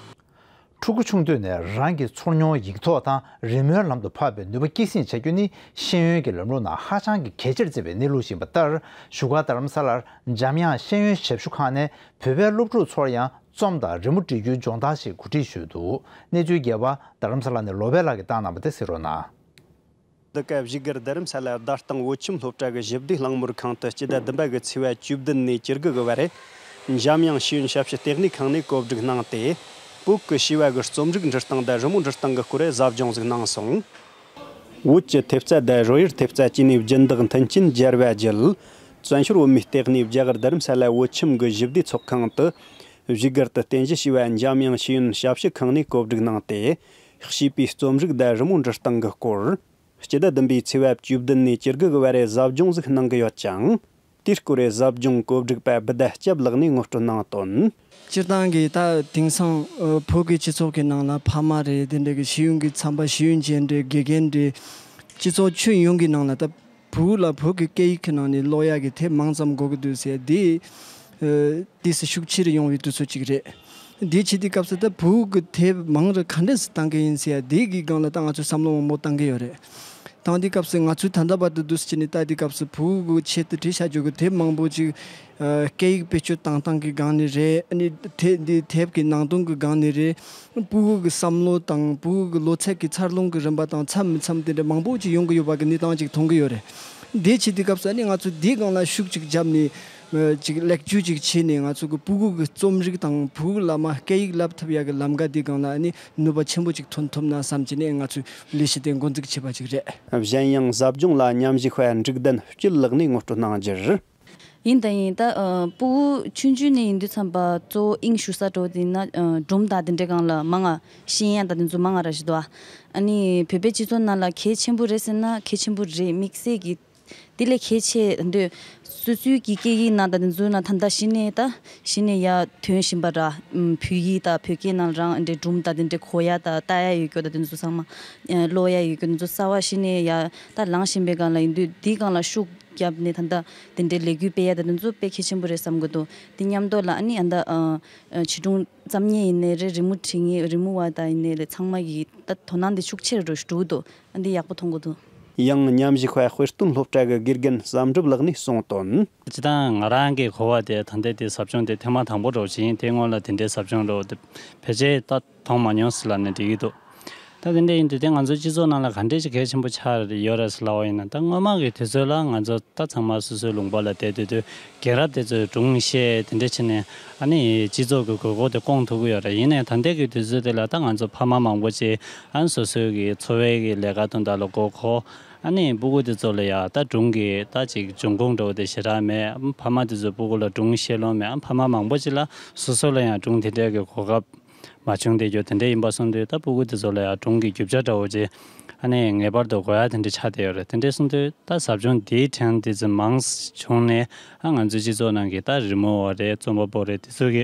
ཕྲུ་གུ་ཆུང་དུས་ནས་རང་གི་ཚོར་མྱོང་ཡིག་ཐོག་དང་རི་མོའི་ལམ་དུ་ཕབ་པའི་ནུས་པ་སྐྱེད་སྲིང་བྱ་རྒྱུ་ནི་ཤེས་ཡོན་གྱི་ལམ་ལུགས་ནང་ཧ་ཅང་གི་གལ་ཆེར་བརྩི་བའི་གནས་ལུགས་ཤིག་ཡིན་པ་ལྟར། བཞུགས་སྒར་རྡ་རམ་ས་ལར་འཇམ་དབྱངས་ཤེས་ཡོན་ཞབས་ཞུ་ཁང་ནས་བོད་པའི་སློབ་ཕྲུག་ཚོར་ཡང་རྩོམ་དང་རི་མོ་འབྲི་རྒྱུའི་སྦྱོང་བརྡར་ཞིག་གོ་སྒྲིག་ཞུས་འདུག། གནས་ཚུལ་རྒྱས་པ་རྡ་རམ་ས་ལ་ནས་བློ་བྷེ་ལགས་ཀྱིས་བཏང་གནང་བ་དེ་གསན་རོགས་གནང་། འདི་ག་བཞུགས་སྒར་རྡ་རམ་ས་ལ་བརྡ་སྟངས་བོད་ཁྱིམ་སློབ་གྲྭ་གི་ཞི་བདེའི་གླེང་མོལ་ཁང་དུ་སྤྱི་ཟླ་བདུན་པ་གི་ཚེས་པ་བཅུ་བདུན་ནས་བཅུ་དགུ་གི་བར། འཇམ་དབྱངས་ཤེས་ཡོན་ཞབས་ཞུ་ལྟེ་གནས་ཁང་ནས་གོ་སྒྲིག་གནང་སྟེ། བོད་ཀྱི་བྱིས་པ་གི་རྩོམ་རིག་འབྲི་སྟངས་དང་རི་མོ་འབྲི་སྟངས་ཀྱི་སྐོར་ཟབ་སྦྱོང་ཟིག་གནང་སོང་། བོད་ཀྱི་ཐེབས་རྩ་དང་རོལ་ཡུལ་ཐེབས་རྩ་བཅས་ནས་སྦྱིན་བདག་མཐུན་རྐྱེན་སྦྱར་བ་བརྒྱུད། བཙན་བྱོལ་བོད་མིའི་ལྟེ་གནས་བཞུགས་སྒར་རྡ་རམ་ས་ལ་བོད་ཁྱིམ་གྱི་ཞི་བདེའི་ཚོགས་ཁང་དུ། བཞུགས་སྒར་དུ་རྟེན་གཞི་བྱས་པའི་འཇམ་དབྱངས་ཤེས་ཡོན་ཞབས་ཞུ་ཁང་ནས་གོ་སྒྲིག་གནང་སྟེ། བྱིས་པའི་རྩོམ་རིག་དང་རི་མོ་འབྲི་སྟངས་ཀྱི་སྐོར། སྤྱི་ཟླ་བདུན་པའི་ཚེས་པ་བཅུ་བདུན་ནས་བཅུ་དགུ་གི་བར་ཟབ་སྦྱོང་ཟིག་གནང་གི་ཡོད་ཅིང་། དེའི་སྐོར་ཟབ་སྦྱོང་གོ་སྒྲིག་པ་བུ་ཟླ་སྐྱབས་ལགས་ནས་ངོ་སྤྲོད་གནང་དོན། སྤྱིར་བཏང་གི་ད་དེང་སང་ཨ་བོད་ཀྱི་སྤྱི་ཚོགས་ཀྱི་ནང་ལ་ཕ་མ་རེད། དེ་འདྲ་གི་ཤེས་ཡོན་གྱི་ཚན་པ་ཤེས་ཡོན་ཅན་རེད། དགེ་རྒན་རེད། སྤྱི་ཚོགས་ཁྱོན་ཡོངས་ཀྱི་ནང་ལ་ད་བོད་ལ་བོད་ཀྱི་སྐད་ཡིག་གི་ནང་ནས་ཀློག་ཡག་གི་དེབ་མང་ཙམ་དགོས་ཀྱི་འདུག་ཟེར། དེ་ཨ་དུས་སུ་ཤུགས་ཆེ་རུ་ཡོང་བའི་དུས་ཚོད་ཅིག་རེད། འདི་བྱེད་དུས་སྐབས་སུ་ད་བོད་ཀྱི་དེབ་མང་རུ་ག་འདྲས་སུ་བཏང་གི་ཡིན་ཟེར་ཡ་འདི་གི་སྒང་ལ་ད་ང་ཚོས་བསམ་བློ་མང་པོ་བཏང་གི་ཡོད་རེད། བཏང་དུས་སྐབས་སུ་ང་ཚོས་ད་ལྟ་བར་དུ་འདུག་སེ་བྱས་ནས་ལྟ་དུས་སྐབས་སུ་བོད་ཀྱི་ཆེད་དུ་བྲིས་བཞག་རྒྱུ་གི་དེབ་མང་པོ་ཅིག་ཨ་སྐད་ཡིག་བེད་སྤྱོད་བཏང་སྟངས་ཀྱི་སྒང་ནས་རེད། ཨ་ནི་དེ་འདི་དེབ་ཀྱི་ནང་དོན་གྱི་སྒང་ནས་རེད། ཕྲུ་གུ་གི་བསམ་བློ་དང་ཕྲུ་གུ་གི་ལོ་ཚད་ཀྱི་འཚར་ལོངས་ཀྱི་རིམ་པ་དང་འཚམ་མི་འཚམ་དེ་འདྲ་མང་པོ་ཅིག་ཡོང་གི་ཡོད་པ་གི་གནས་སྟངས་ཅིག་མཐོང་གི་ཡོད་རེད། འདི་བྱེད་དུས་སྐབས་སུ་ཨ་ནི་ང་ཚོས་འདིའི་སྒང་ལ་ཤུགས་ཅིག་བརྒྱབ་ནས། ཅིག་ལེགས་བཅོས་ཅིག་བྱས་ནས་ང་ཚོ་གི་ཕྲུ་གུ་གི་རྩོམ་རིག་དང་ཕྲུ་གུ་ལ་མ་སྐད་ཡིག་བསླབ་ཐུབ་ཡག་གི་ལམ་ཀ་འདི་སྒང་ལ་ཨ་ནི་ནུས་པ་ཆེན་པོ་ཅིག་ཐོན་ཐུབ་ན་བསམ་གྱི་ནས་ང་ཚོས་ལས་གཞི་དེ་འགོ་འཛུགས་བྱས་པ་ཅིག་རེད། གཞན་ཡང་ཟབ་སྦྱོང་ལ་མཉམ་ཞུགས་པ་འབྲུག་ལྡན་སྐྱིད་ལགས་ནས་ངོ་སྤྲོད་གནང་རྒྱུར། ཡིན་དང་ཡིན། ད་ཨ་ཕྲུ་གུ་ཆུང་ཆུང་ནས་ཡིན་དུས་ཙམ་པ་གཙོ་བོ་དབྱིངས་ཞུགས་ས་འགྲོ་དེ་ན་ཨ་སྒྲུང་དང་དེ་འདྲའི་སྒང་ལ་མང་ང་ཤེས་ཡ་དང་དེ་ཚོ་མང་ང་རག་ཞིག་འདུག་ཨ། ཨ་ནི་བོད་པའི་སྤྱི་ཚོགས་ནང་ལ་གལ་ཆེན་པོ་རེད་ཟེར་ན་གལ་ཆེན་པོ་རེད། དམིགས་བསལ་གྱི་དེ་ལས་གལ་ཆེ་འདོད། སོ་སོའི་གི་སྐད་ཡིག་ནང་དང་དེ་ཚོའི་ནང་ད་ལྟ་གཞི་ནས་ད་གཞི་ནས་ཡར་ཐོན་བཞིན་པ་ར། ཨམ་བོད་ཡིག་དང་བོད་སྐད་ནང་རང་འདྲའི་སྒྲུང་དང་དེ་འདྲའི་གོ་ཡ་དང་ལྟ་ཡ་ཡོད་རྒྱུ་དང་དེ་ཚོ་ཚང་མ་ཨ་ཀློག་ཡ་ཡོད་རྒྱུ་དེ་ཚོ་གསར་བ་གཞི་ནས་ཡར་ད་ལངས་བཞིན་པའི་སྒང་ལ་ཡིན་དུས་འདིའི་སྒང་ལ་ཤུགས་བརྒྱབ་ནས་ད་ལྟ་དེ་འདྲའི་ལས་འགུལ་སྤེལ་ཡ་དང་དེ་ཚོ་དཔེ་གལ་ཆེན་པོ་རེད་བསམ་གྱི་འདུག། དེ་མཉམ་དུ་ལ་ཨ་ནི་ཨ་ད་ཨ་ཨ་བྱིས་སྒྲུང་རྩོམ་མཁན་ཡིན་ནའི་རེད། རི་མོ་འབྲི་མཁན་རི་མོ་བ་དང་ཡིན་ནའི་རེད། ཚང་མ་གིས་ད་དོ་སྣང་དེ་ཤུགས་ཆེ་རུ་འགྲོ་གི་འདུག། འདི་ཡག་པོ་མཐོང་གི་འདུག། ཡང་མཉམ་ཞུགས་པ་དཔེ་སྟོན་སློབ་གྲྭ་གི་དགེ་རྒན་བསམ་གྲུབ་ལགས་ནས་གསུངས་དོན། སྤྱིར་བཏང་ང་རང་གི་གོ་བ་དེ་ད་ལྟའི་དེ་ཟབ་སྦྱོང་དེ་ཐེངས་མ་དང་པོ་འགྲོ་བཞིན་ཡིན། དེ་སྔོན་ལ་དེ་འདྲའི་ཟབ་སྦྱོང་འགྲོ་དེ་ཕལ་ཆེར་ད་མཐོང་མ་མྱོང་ཟེར་ལབ་ནས་འགྲིག་གི་འདུག། ད་དེ་འདྲ་ཡིན་དུས་དེ་ང་ཚོའི་སྤྱི་ཚོགས་ནང་ལ་ག་འདྲས་ཅིག་གལ་ཆེན་པོ་ཆགས་ཡོད་རེད་ཟེར་ལབ་པ་ཡིན་ན། ད་སྔོན་མ་གི་དུས་ཚོད་ལ་ང་ཚོ་ད་ཚང་མ་སོ་སོའི་ལུང་པ་ལ་བསྡད་དུས་དུས་རྒན་རབས་དེ་ཚོས་སྒྲུང་བཤད་དེ་འདྲ་བྱས་ནས་ཨ་ནི་སྤྱི་ཚོགས་ཀྱི་དགོས་མཁོ་དེ་སྐོང་ཐུབ་ཀྱི་ཡོད་རེད། ཡིན་ནའི་ད་ལྟའི་གི་དུས་ཚོད་དེ་ལ་ད་ང་ཚོ་ཕ་མ་མང་པོ་ཅིག་ཨ་ནི་སོ་སོའི་གི་འཚོ་བའི་གི་ལས་ཀ་དོན་དག་ལ་དགོས་མཁོ། ཨ་ནི་སྤུ་གུ་དེ་ཚོ་ལ་ཡང་ད་སྒྲུང་གི་ད་ཅིག་འབྱུང་ཁུངས་འདྲ་བོ་དེ་ཞེ་དྲག་མེད། ཨ་ཕ་མ་དེ་ཚོས་སྤུ་གུ་ལ་སྒྲུང་བཤད་ལོང་མེད། ཨ་ཕ་མ་མང་པོ་ཅིག་ལ་སོ་སོ་ལ་ཡང་སྒྲུང་དེ་འདྲའི་གི་གོ་སྐབས་མ་བྱུང་བསྡད་རྒྱུ་དེ་འདྲ་ཡིན་པ་སོང་དུས། ད་སྤུ་གུ་དེ་ཚོ་ལ་ཡང་སྒྲུང་གི་རྒྱུ་ཆ་འདྲ་བོ་ཅིག་ཨ་ནི་ངེས་པར་དུ་དགོས་ཡ་དེ་འདྲ་ཆགས་བསྡད་ཡོད་རེད། དེ་འདྲ་སོང་དུས་ད་ཟབ་སྦྱོང་འདིའི་ཕྲན་དེ་ཚོ་མང་ཙམ་བྱུང་ནས། ཨ་ང་ཚོའི་སྤྱི་ཚོགས་ནང་གི་ད་རི་མོ་བ་རེད། རྩོམ་པ་པོ་རེད། དེ་ཚོ་གི་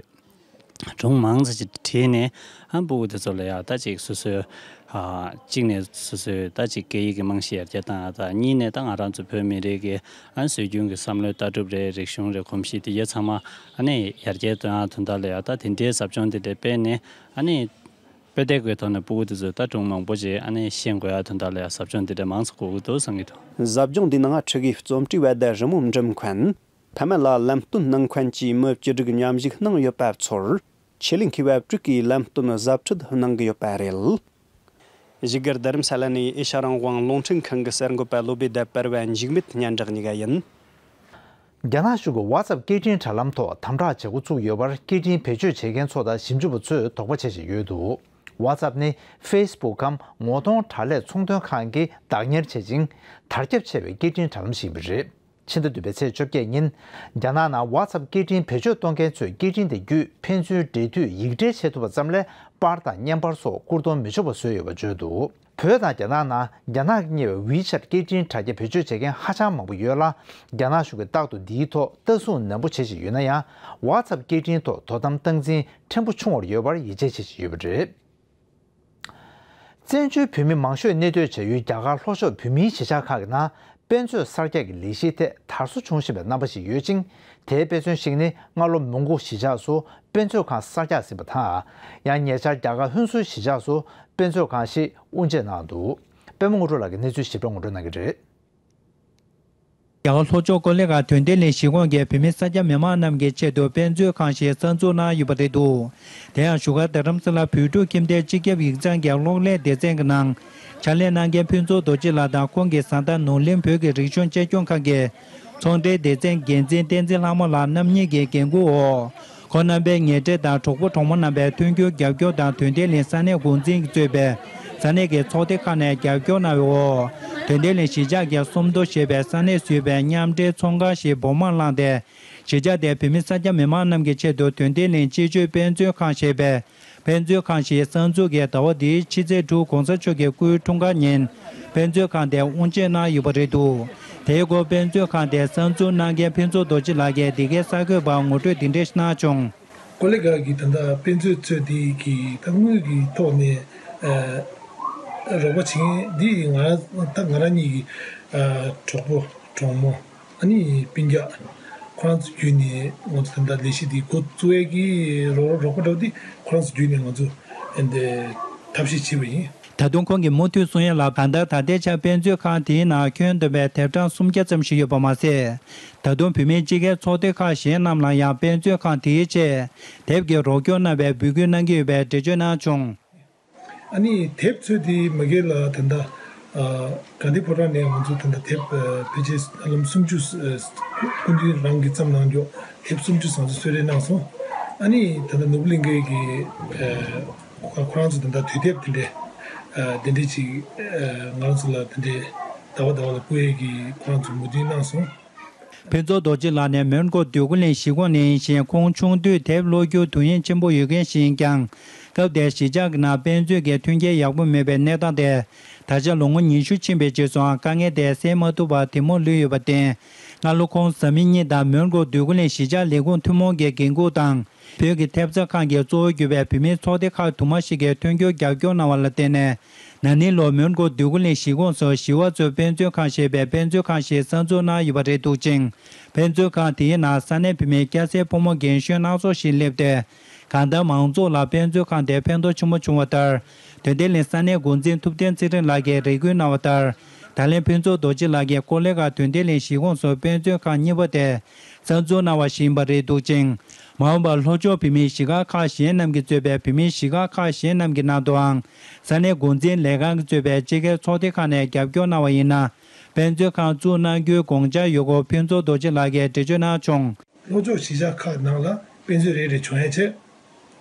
སྒྲུང་མང་ཙམ་ཅིག་བྲིས་ནས། ཨ་སྤུ་གུ་དེ་ཚོ་ལ་ཡང་ད་ཅིག་སོ་སོའི་ཨ་གཅིག་ནས་སོ་སོའི་ད་ཅིག་སྐད་ཡིག་གི་རྨང་གཞི་ཡར་རྒྱས་བཏང་ཡ་དང་། གཉིས་ནས་ད་ང་རང་ཚོ་བོད་མི་རིགས་ཀྱི་ཨ་སྲོལ་རྒྱུན་གྱི་བསམ་བློའི་ལྟ་གྲུབ་རེད། རིག་གཞུང་རེད། གོམས་གཤིས་དེ་གའི་ཚང་མ་ཨ་ནི་ཡར་རྒྱས་གཏོང་ཡ་དོན་དག་ལ་ཡང་ད་དེ་འདྲའི་ཟབ་སྦྱོང་དེ་འདྲ་སྤེལ་ནས། ཨ་ནི་དཔེ་དེབ་ཀྱི་ཐོག་ནས་སྤུ་གུ་དེ་ཚོས་ད་སྒྲུང་མང་པོ་ཅིག་ཨ་ནི་ཤེས་དགོས་ཡ་དོན་དག་ལ་ཡང་ཟབ་སྦྱོང་དེ་འདྲ་མང་ཙམ་དགོས་ཀྱི་འདུག་བསམ་གྱི་འདུག། ཟབ་སྦྱོང་འདི་ནང་ཕྲུ་གུའི་རྩོམ་བྲིས་པ་དང་རི་མོ་འབྲི་མཁན། ཐ་མ་ལ་ལམ་སྟོན་གནང་མཁན་བཅས་མི་བཅུ་དྲུག་མཉམ་ཞུགས་གནང་ཡོད་པ་ཚོར་ཆེད་ལས་མཁས་པ་དྲུག་གིས་ལམ་སྟོན་གཟབ་ཁྲིད་གནང་གི་ཡོད་པ་རེད། བཞུགས་སྒར་རྡ་རམ་ས་ལ་ནས་ཨེ་ཤ་རང་དབང་རླུང་འཕྲིན་ཁང་གི་གསར་འགོད་པ་བློ་བྷེ་དཱ་པར་བ་འཇིགས་མེད་སྙན་གྲགས་གཉིས་ཀ་ཡིན། རྒྱ་ནག་གཞུང་གིས་ཝ་ཚབ་སྐད་འཕྲིན་དྲ་ལམ་ཐོག་དམ་དྲག་བྱེད་འགོ་བཙུགས་ཡོད་པར། སྐད་འཕྲིན་བེད་སྤྱོད་བྱེད་མཁན་ཚོ་དང་ཞིབ་འཇུག་པ་ཚོས་དོགས་པ་བྱེད་བཞིན་ཡོད་འདུག་ཝ་ཚབ་ནི་ཕེ་སི་བུག་གམ་ངོ་གདོང་དྲ་ལས་ཚོང་དོན་ཁང་གིས་བདག་གཉེར་བྱེད་ཅིང་དར་ཁྱབ་ཆེ་བའི་སྐད་འཕྲིན་དྲ་ལམ་ཞིག་ཡིན་པ་རེད། ཕྱི་ཟླ་བདུན་པའི་ཚེས་བཅོ་བརྒྱད་ཉིན། རྒྱ་ནག་ནང་ཝ་ཚབ་སྐད་འཕྲིན་བེད་སྤྱོད་གཏོང་མཁན་ཚོས་སྐད་འཕྲིན་དེ་བརྒྱུད་ཕན་ཚུན་འབྲེལ་མཐུད་ཡིག་འབྲེལ་བྱེད་ཐུབ་པ་ཙམ་ལས་པར་དང་བརྙན་པར་སོགས་བསྐུར་གཏོང་མི་ཆོག་པ་བཟོས་ཡོད་པ་བརྗོད་འདུག་བོད་དང་རྒྱ་ནག་ནང་རྒྱ་ནག་གིས་གཉེར་བའི་ཝི་ཆེ་ཊི་སྐད་འཕྲིན་དྲ་རྒྱ་བེད་སྤྱོད་བྱེད་མཁན་ཧ་ཅང་མང་པོ་ཡོད་ལ། རྒྱ་ནག་གཞུང་གིས་རྟག་ཏུ་འདིའི་ཐོག་ལྟ་སྲུང་ནན་པོ་བྱེད་བཞིན་ཡོད་ན་ཡང་། ཝ་ཚབ་སྐད་འཕྲིན་ཐོག་དོ་དམ་སྟངས་འཛིན་ཕྲན་བུ་ཆུང་བར་ཡོད་པར་ཡིད་ཆེས་བྱེད་བཞིན་ཡོད་པ་རེད། བཙན་བྱོལ་བོད་མི་མང་ཤོས་གནས་སྡོད་བྱ་ཡུལ་རྒྱ་གར་ལྷོ་ཕྱོགས་བོད་མིའི་གཞིས་ཆགས་ཁག་གི་ནང་དཔེ་མཛོད་གསར་རྒྱག་གི་ལས་གཞིའི་ཐད་དར་སོ་བྱུང་བཞིན་པའི་རྣམ་པ་ཞིག་ཡོད་ཅིང་། དེའི་དཔེ་མཚོན་ཞིག་ནི་སྔ་ལོ་མོན་གྷོ་གཞིས་ཆགས་སུ་དཔེ་མཛོད་ཁང་གསར་རྒྱག་ཟིན་པ་དང་། ཡང་ཉེ་ཆར་རྒྱ་གར་ཧུན་སུར་གཞིས་ཆགས་སུ་དཔེ་མཛོད་ཁང་ཞིག་དབུ་འབྱེད་གནང་འདུག་པད་མ་དངོས་གྲུབ་ལགས་ཀྱིས་གནས་ཚུལ་ཞིབ་ཕྲ་ངོ་སྤྲོད་གནང་གི་རེད། རྒྱ་གར་ལྷོ་ཕྱོགས་ཀོ་ལི་གྷལ་དོན་ལྡན་གླིང་གཞིས་ཁོངས་ཀྱི་བོད་མི་གསར་རྒྱག་མི་མང་རྣམས་ཀྱི་ཆེད་དུ་དཔེ་མཛོད་ཁང་ཞིག་གསར་འཛུགས་གནང་ཡོད་པ་རེད་འདུག་དེ་ཡང་བཞུགས་སྒར་རྡ་རམ་ས་ལ་བོད་ཕྲུག་ཁྱིམ་སྡེ་སྤྱི་ཁྱབ་ཡིག་ཚང་གི་གློག་ཀླད་སྡེ་ཚན་གྱི་ནང་ཕྱག་ལས་གནང་མཁན་ཕུན་ཚོགས་རྡོ་རྗེ་ལགས་དང་ཁོང་གི་བཟའ་ཟླ་ནོར་གླིང་བོད་ཀྱི་རིག་གཞུང་གཅེས་སྐྱོང་ཁང་གི་ཚོང་འབྲེལ་སྡེ་ཚན་འགན་འཛིན་བསྟན་འཛིན་ལྷ་མོ་ལགས་རྣམ་གཉིས་ཀྱི་འགན་འཁུར་འོག་ཁོང་རྣམ་པའི་ཉེ་འབྲེལ་དང་གྲོགས་པོ་གྲོགས་མོ་རྣམ་པས་མཐུན་འགྱུར་རྒྱབ་སྐྱོར་དང་དོན་ལྡན་གླིང་ས་གནས་འགོ་འཛིན་གྱིས་གཙོས་པའི་ས་གནས་ཀྱི་ཚོགས་སྡེ་ཁག་ནས་རྒྱབ་སྐྱོར་གནང་བའི་འོག་དོན་ལྡན་གླིང་གཞིས་ཆགས་ཀྱི་སུམ་མདོ་ཞེས་པའི་ས་གནས་བཟོས་པའི་མཉམ་འབྲེལ་ཚོང་ཁང་ཞིག་སྦོ་མར་བླངས་ཏེ། གཞིས་ཆགས་དེའི་བོད་མི་གསར་རྒྱག་མི་མང་རྣམས་ཀྱི་ཆེད་དུ་དོན་ལྡན་གླིང་སྤྱི་སྤྱོད་དཔེ་མཛོད་ཁང་ཞེས་པའི་དཔེ་མཛོད་ཁང་ཞིག་གསར་འཛུགས་ཀྱིས་ཟླ་བ་འདིའི་ཕྱི་ཚེས་དྲུག་གོང་ས་མཆོག་གི་སྐུའི་འཁྲུངས་སྐར་ཉིན་དཔེ་མཛོད་ཁང་དེ་དབུ་འབྱེད་གནང་ཡོད་པ་རེད་འདུག་དེའི་སྐོར་དཔེ་མཛོད་ཁང་དེ་གསར་འཛུགས་གནང་མཁན་ཕུན་ཚོགས་རྡོ་རྗེ་ལགས་ཀྱིས་འདི་གའི་གསར་འགོད་པར་ངོ་སྤྲོད་འདི་འདྲ་ཞིག་གནང་བྱུང་། ཀོ་ལི་གྷལ་གྱི་ད་ལྟ་དཔེ་མཛོད་ཚོས་དེ་གི་ད་དངུལ་གྱི་ཐོག་ནས་ཨ་རོགས་པ་བྱེད་མཁན་འདི་ང་རང་ད་ང་རང་གཉིས་ཀྱི་ཨ་གྲོགས་པོ་གྲོགས་མོ། ཨ་ནི་སྤུན་ཀྱག་ཁོ་རང་ཚོ་བརྒྱུད་ནས་ང་ཚོ་ད་ལྟ་ལས་གཞི་འདི་འགོ་བཙུགས་ཡས་ཀྱི་རོགས་རོགས་པ་འདྲ་བོ་འདི་ཁོ་རང་ཚོ་བརྒྱུད་ནས་ང་ཚོ་འདི་ཐབས་ཤེས་བྱས་པ་ཡིན། ད་དུང་ཁོང་གིས་མུ་མཐུད་གསུང་ཡ་ལ། གང་ལྟར་ད་ལྟའི་ཆར་དཔེ་མཛོད་ཁང་དེའི་ནང་ཁྱོན་བསྡོམས་པའི་དེབ་གྲངས་སུམ་བརྒྱ་ཙམ་ཞིག་ཡོད་པ་མ་ཟད། ད་དུང་བོད་མིའི་སྤྱི་སྒེར་ཚོགས་སྡེ་ཁག་གཞན་རྣམས་ལ་ཡང་དཔེ་མཛོད་ཁང་དེའི་ཆེད་དེབ་ཀྱི་རོགས་སྐྱོར་གནང་བའི་འབོད་སྐུལ་གནང་གི་ཡོད་པའི་འགྲེལ་བརྗོད་གནང་བྱུང་། ཨ་ནི་དེབ་ཚོས་དེ་མ་གི་ལ་ད་ལྟ་ཨ་གྷན་དྷི་ཕོ་ཊལ་ནས་ང་ཚོ་ད་ལྟ་དེབ་ཨ་ཕལ་ཆེར་ཧ་ལམ་སུམ་ཅུ་ཨ་སྐུ་མདུན་རང་གིས་བརྩམས་གནང་རྒྱུ་དེབ་སུམ་ཅུ་ཙམ་ཚོ་གསོལ་རས་གནང་སོང་། ཨ་ནི་ད་ལྟ་ནོར་བུ་གླིང་གའི་གི་ཨ་ཁོ་ཁོ་རང་ཚོ་ད་ལྟ་དུས་དེབ་དེ་འདྲས་ཨ་དེ་འདྲས་ཅིག་ཨ་ང་རང་ཚོ་ལ་དེ་འདྲས་ཟླ་བ་ཟླ་བ་ལ་བསྐུར་ཡས་ཀྱི་ཁོ་རང་ཚོ་མོས་མཐུན་གནང་སོང་། ཕུན་ཚོགས་རྡོ་རྗེ་ལགས་ནི་མོན་གྷོ་འདོད་རྒུ་གླིང་གཞིས་ཁོངས་ནས་ཡིན་ཞིང་། ཁོང་ཆུང་དུས་དེབ་ཀློག་རྒྱུར་དུས་ཡུན་ཆེན་པོ་ཡོད་མཁན་ཞིག་ཡིན་ཀྱང་། སྐབས་དེར་གཞིས་ཆགས་ཀྱི་ནང་དཔེ་མཛོད་ཀྱི་མཐུན་རྐྱེན་ཡག་པོ་མེད་པའི་གནས་སྟངས་དེ། ད་ཆ་ལོ་ངོ་ཉི་ཤུ་ཕྱིན་པའི་རྗེས་སུའང་དཀའ་ངལ་དེ་སེལ་མ་ཐུབ་པར་དེ་མུར་ལུས་ཡོད་པར་བརྟེན། སྔ་ལོ་ཁོང་བཟའ་མི་གཉིས་དང་མོན་གྷོ་འདོད་རྒུ་གླིང་གཞིས་ཆགས་ལས་ཁུངས་ཐུན་མོང་གི་འགན་འཁུར་དང་། བོད་ཀྱི་ཐེབས་རྩ་ཁང་གིས་གཙོ་བོ་གྱུར་པའི་བོད་མིའི་ཚོགས་སྡེ་ཁག་དུ་མ་ཞིག་གིས་མཐུན་འགྱུར་རྒྱབ་སྐྱོར་གནང་བ་ལ་བརྟེན་ནས། ན་ནིང་ལོར་མོན་གྷོ་འདོད་རྒུ་གླིང་གཞིས་ཁོངས་སུ་ཞི་བ་འཚོའི་དཔེ་མཛོད་ཁང་ཞེས་པའི་དཔེ་མཛོད་ཁང་ཞིག་གསར་འཛུགས་གནང་ཡོད་པ་རེད་འདུག་ཅིང་། དཔེ་མཛོད་ཁང་དེའི་ནང་ས་གནས་བོད་མིའི་སྐྱ་སེར་ཕོ་མོ་རྒན་གཞོན་སྣ་ཚོགས་ཤིག་སླེབས་ཏེ། གང་ལྟར་མང་ཚོགས་ལ་དཔེ་མཛོད་ཁང་དེ་ཕན་ཐོགས་ཆེན་པོ་བྱུང་བ་ལྟར། དོན་ལྡན་གླིང་ས་གནས་འགོ་འཛིན་ཐུབ་བསྟན་ཚེ་རིང་ལགས་ཀྱིས་རེ་སྐུལ་གནང་བ་ལྟར། ད་ལན་ཕུན་ཚོགས་རྡོ་རྗེ་ལགས་ཀྱིས་ཀོ་ལི་གྷལ་དོན་ལྡན་གླིང་གཞིས་ཁོངས་སུ་དཔེ་མཛོད་ཁང་གཉིས་པ་དེ་གསར་འཛུགས་གནང་བ་ཞིག་ཡིན་པ་རེད་འདུག་ཅིང་། མ་འོངས་པར་ལྷོ་ཕྱོགས་བོད་མིའི་གཞིས་ཁག་ཁག་གཞན་རྣམས་ཀྱིས་གཙོས་པའི་བོད་མིའི་གཞིས་ཁག་ཁག་གཞན་རྣམས་ཀྱི་ནང་དུའང་ས་གནས་འགོ་འཛིན་ལས་ཁང་གིས་གཙོས་པའི་སྤྱི་སྒེར་ཚོགས་སྡེ་ཁག་ནས་རྒྱབ་སྐྱོར་གནང་བ་ཡིན་ན། དཔེ་མཛོད་ཁང་བཙུགས་གནང་རྒྱུའི་དགོངས་འཆར་ཡོད་སྐོར་ཕུན་ཚོགས་རྡོ་རྗེ་ལགས་ཀྱིས་འགྲེལ་བརྗོད་གནང་བྱུང་། ལྷོ་ཕྱོགས་གཞིས་ཆགས་ཁག་ནང་ལ་དཔེ་མཛོད་རེ་རེ་བྱུང་ཡ་བྱས།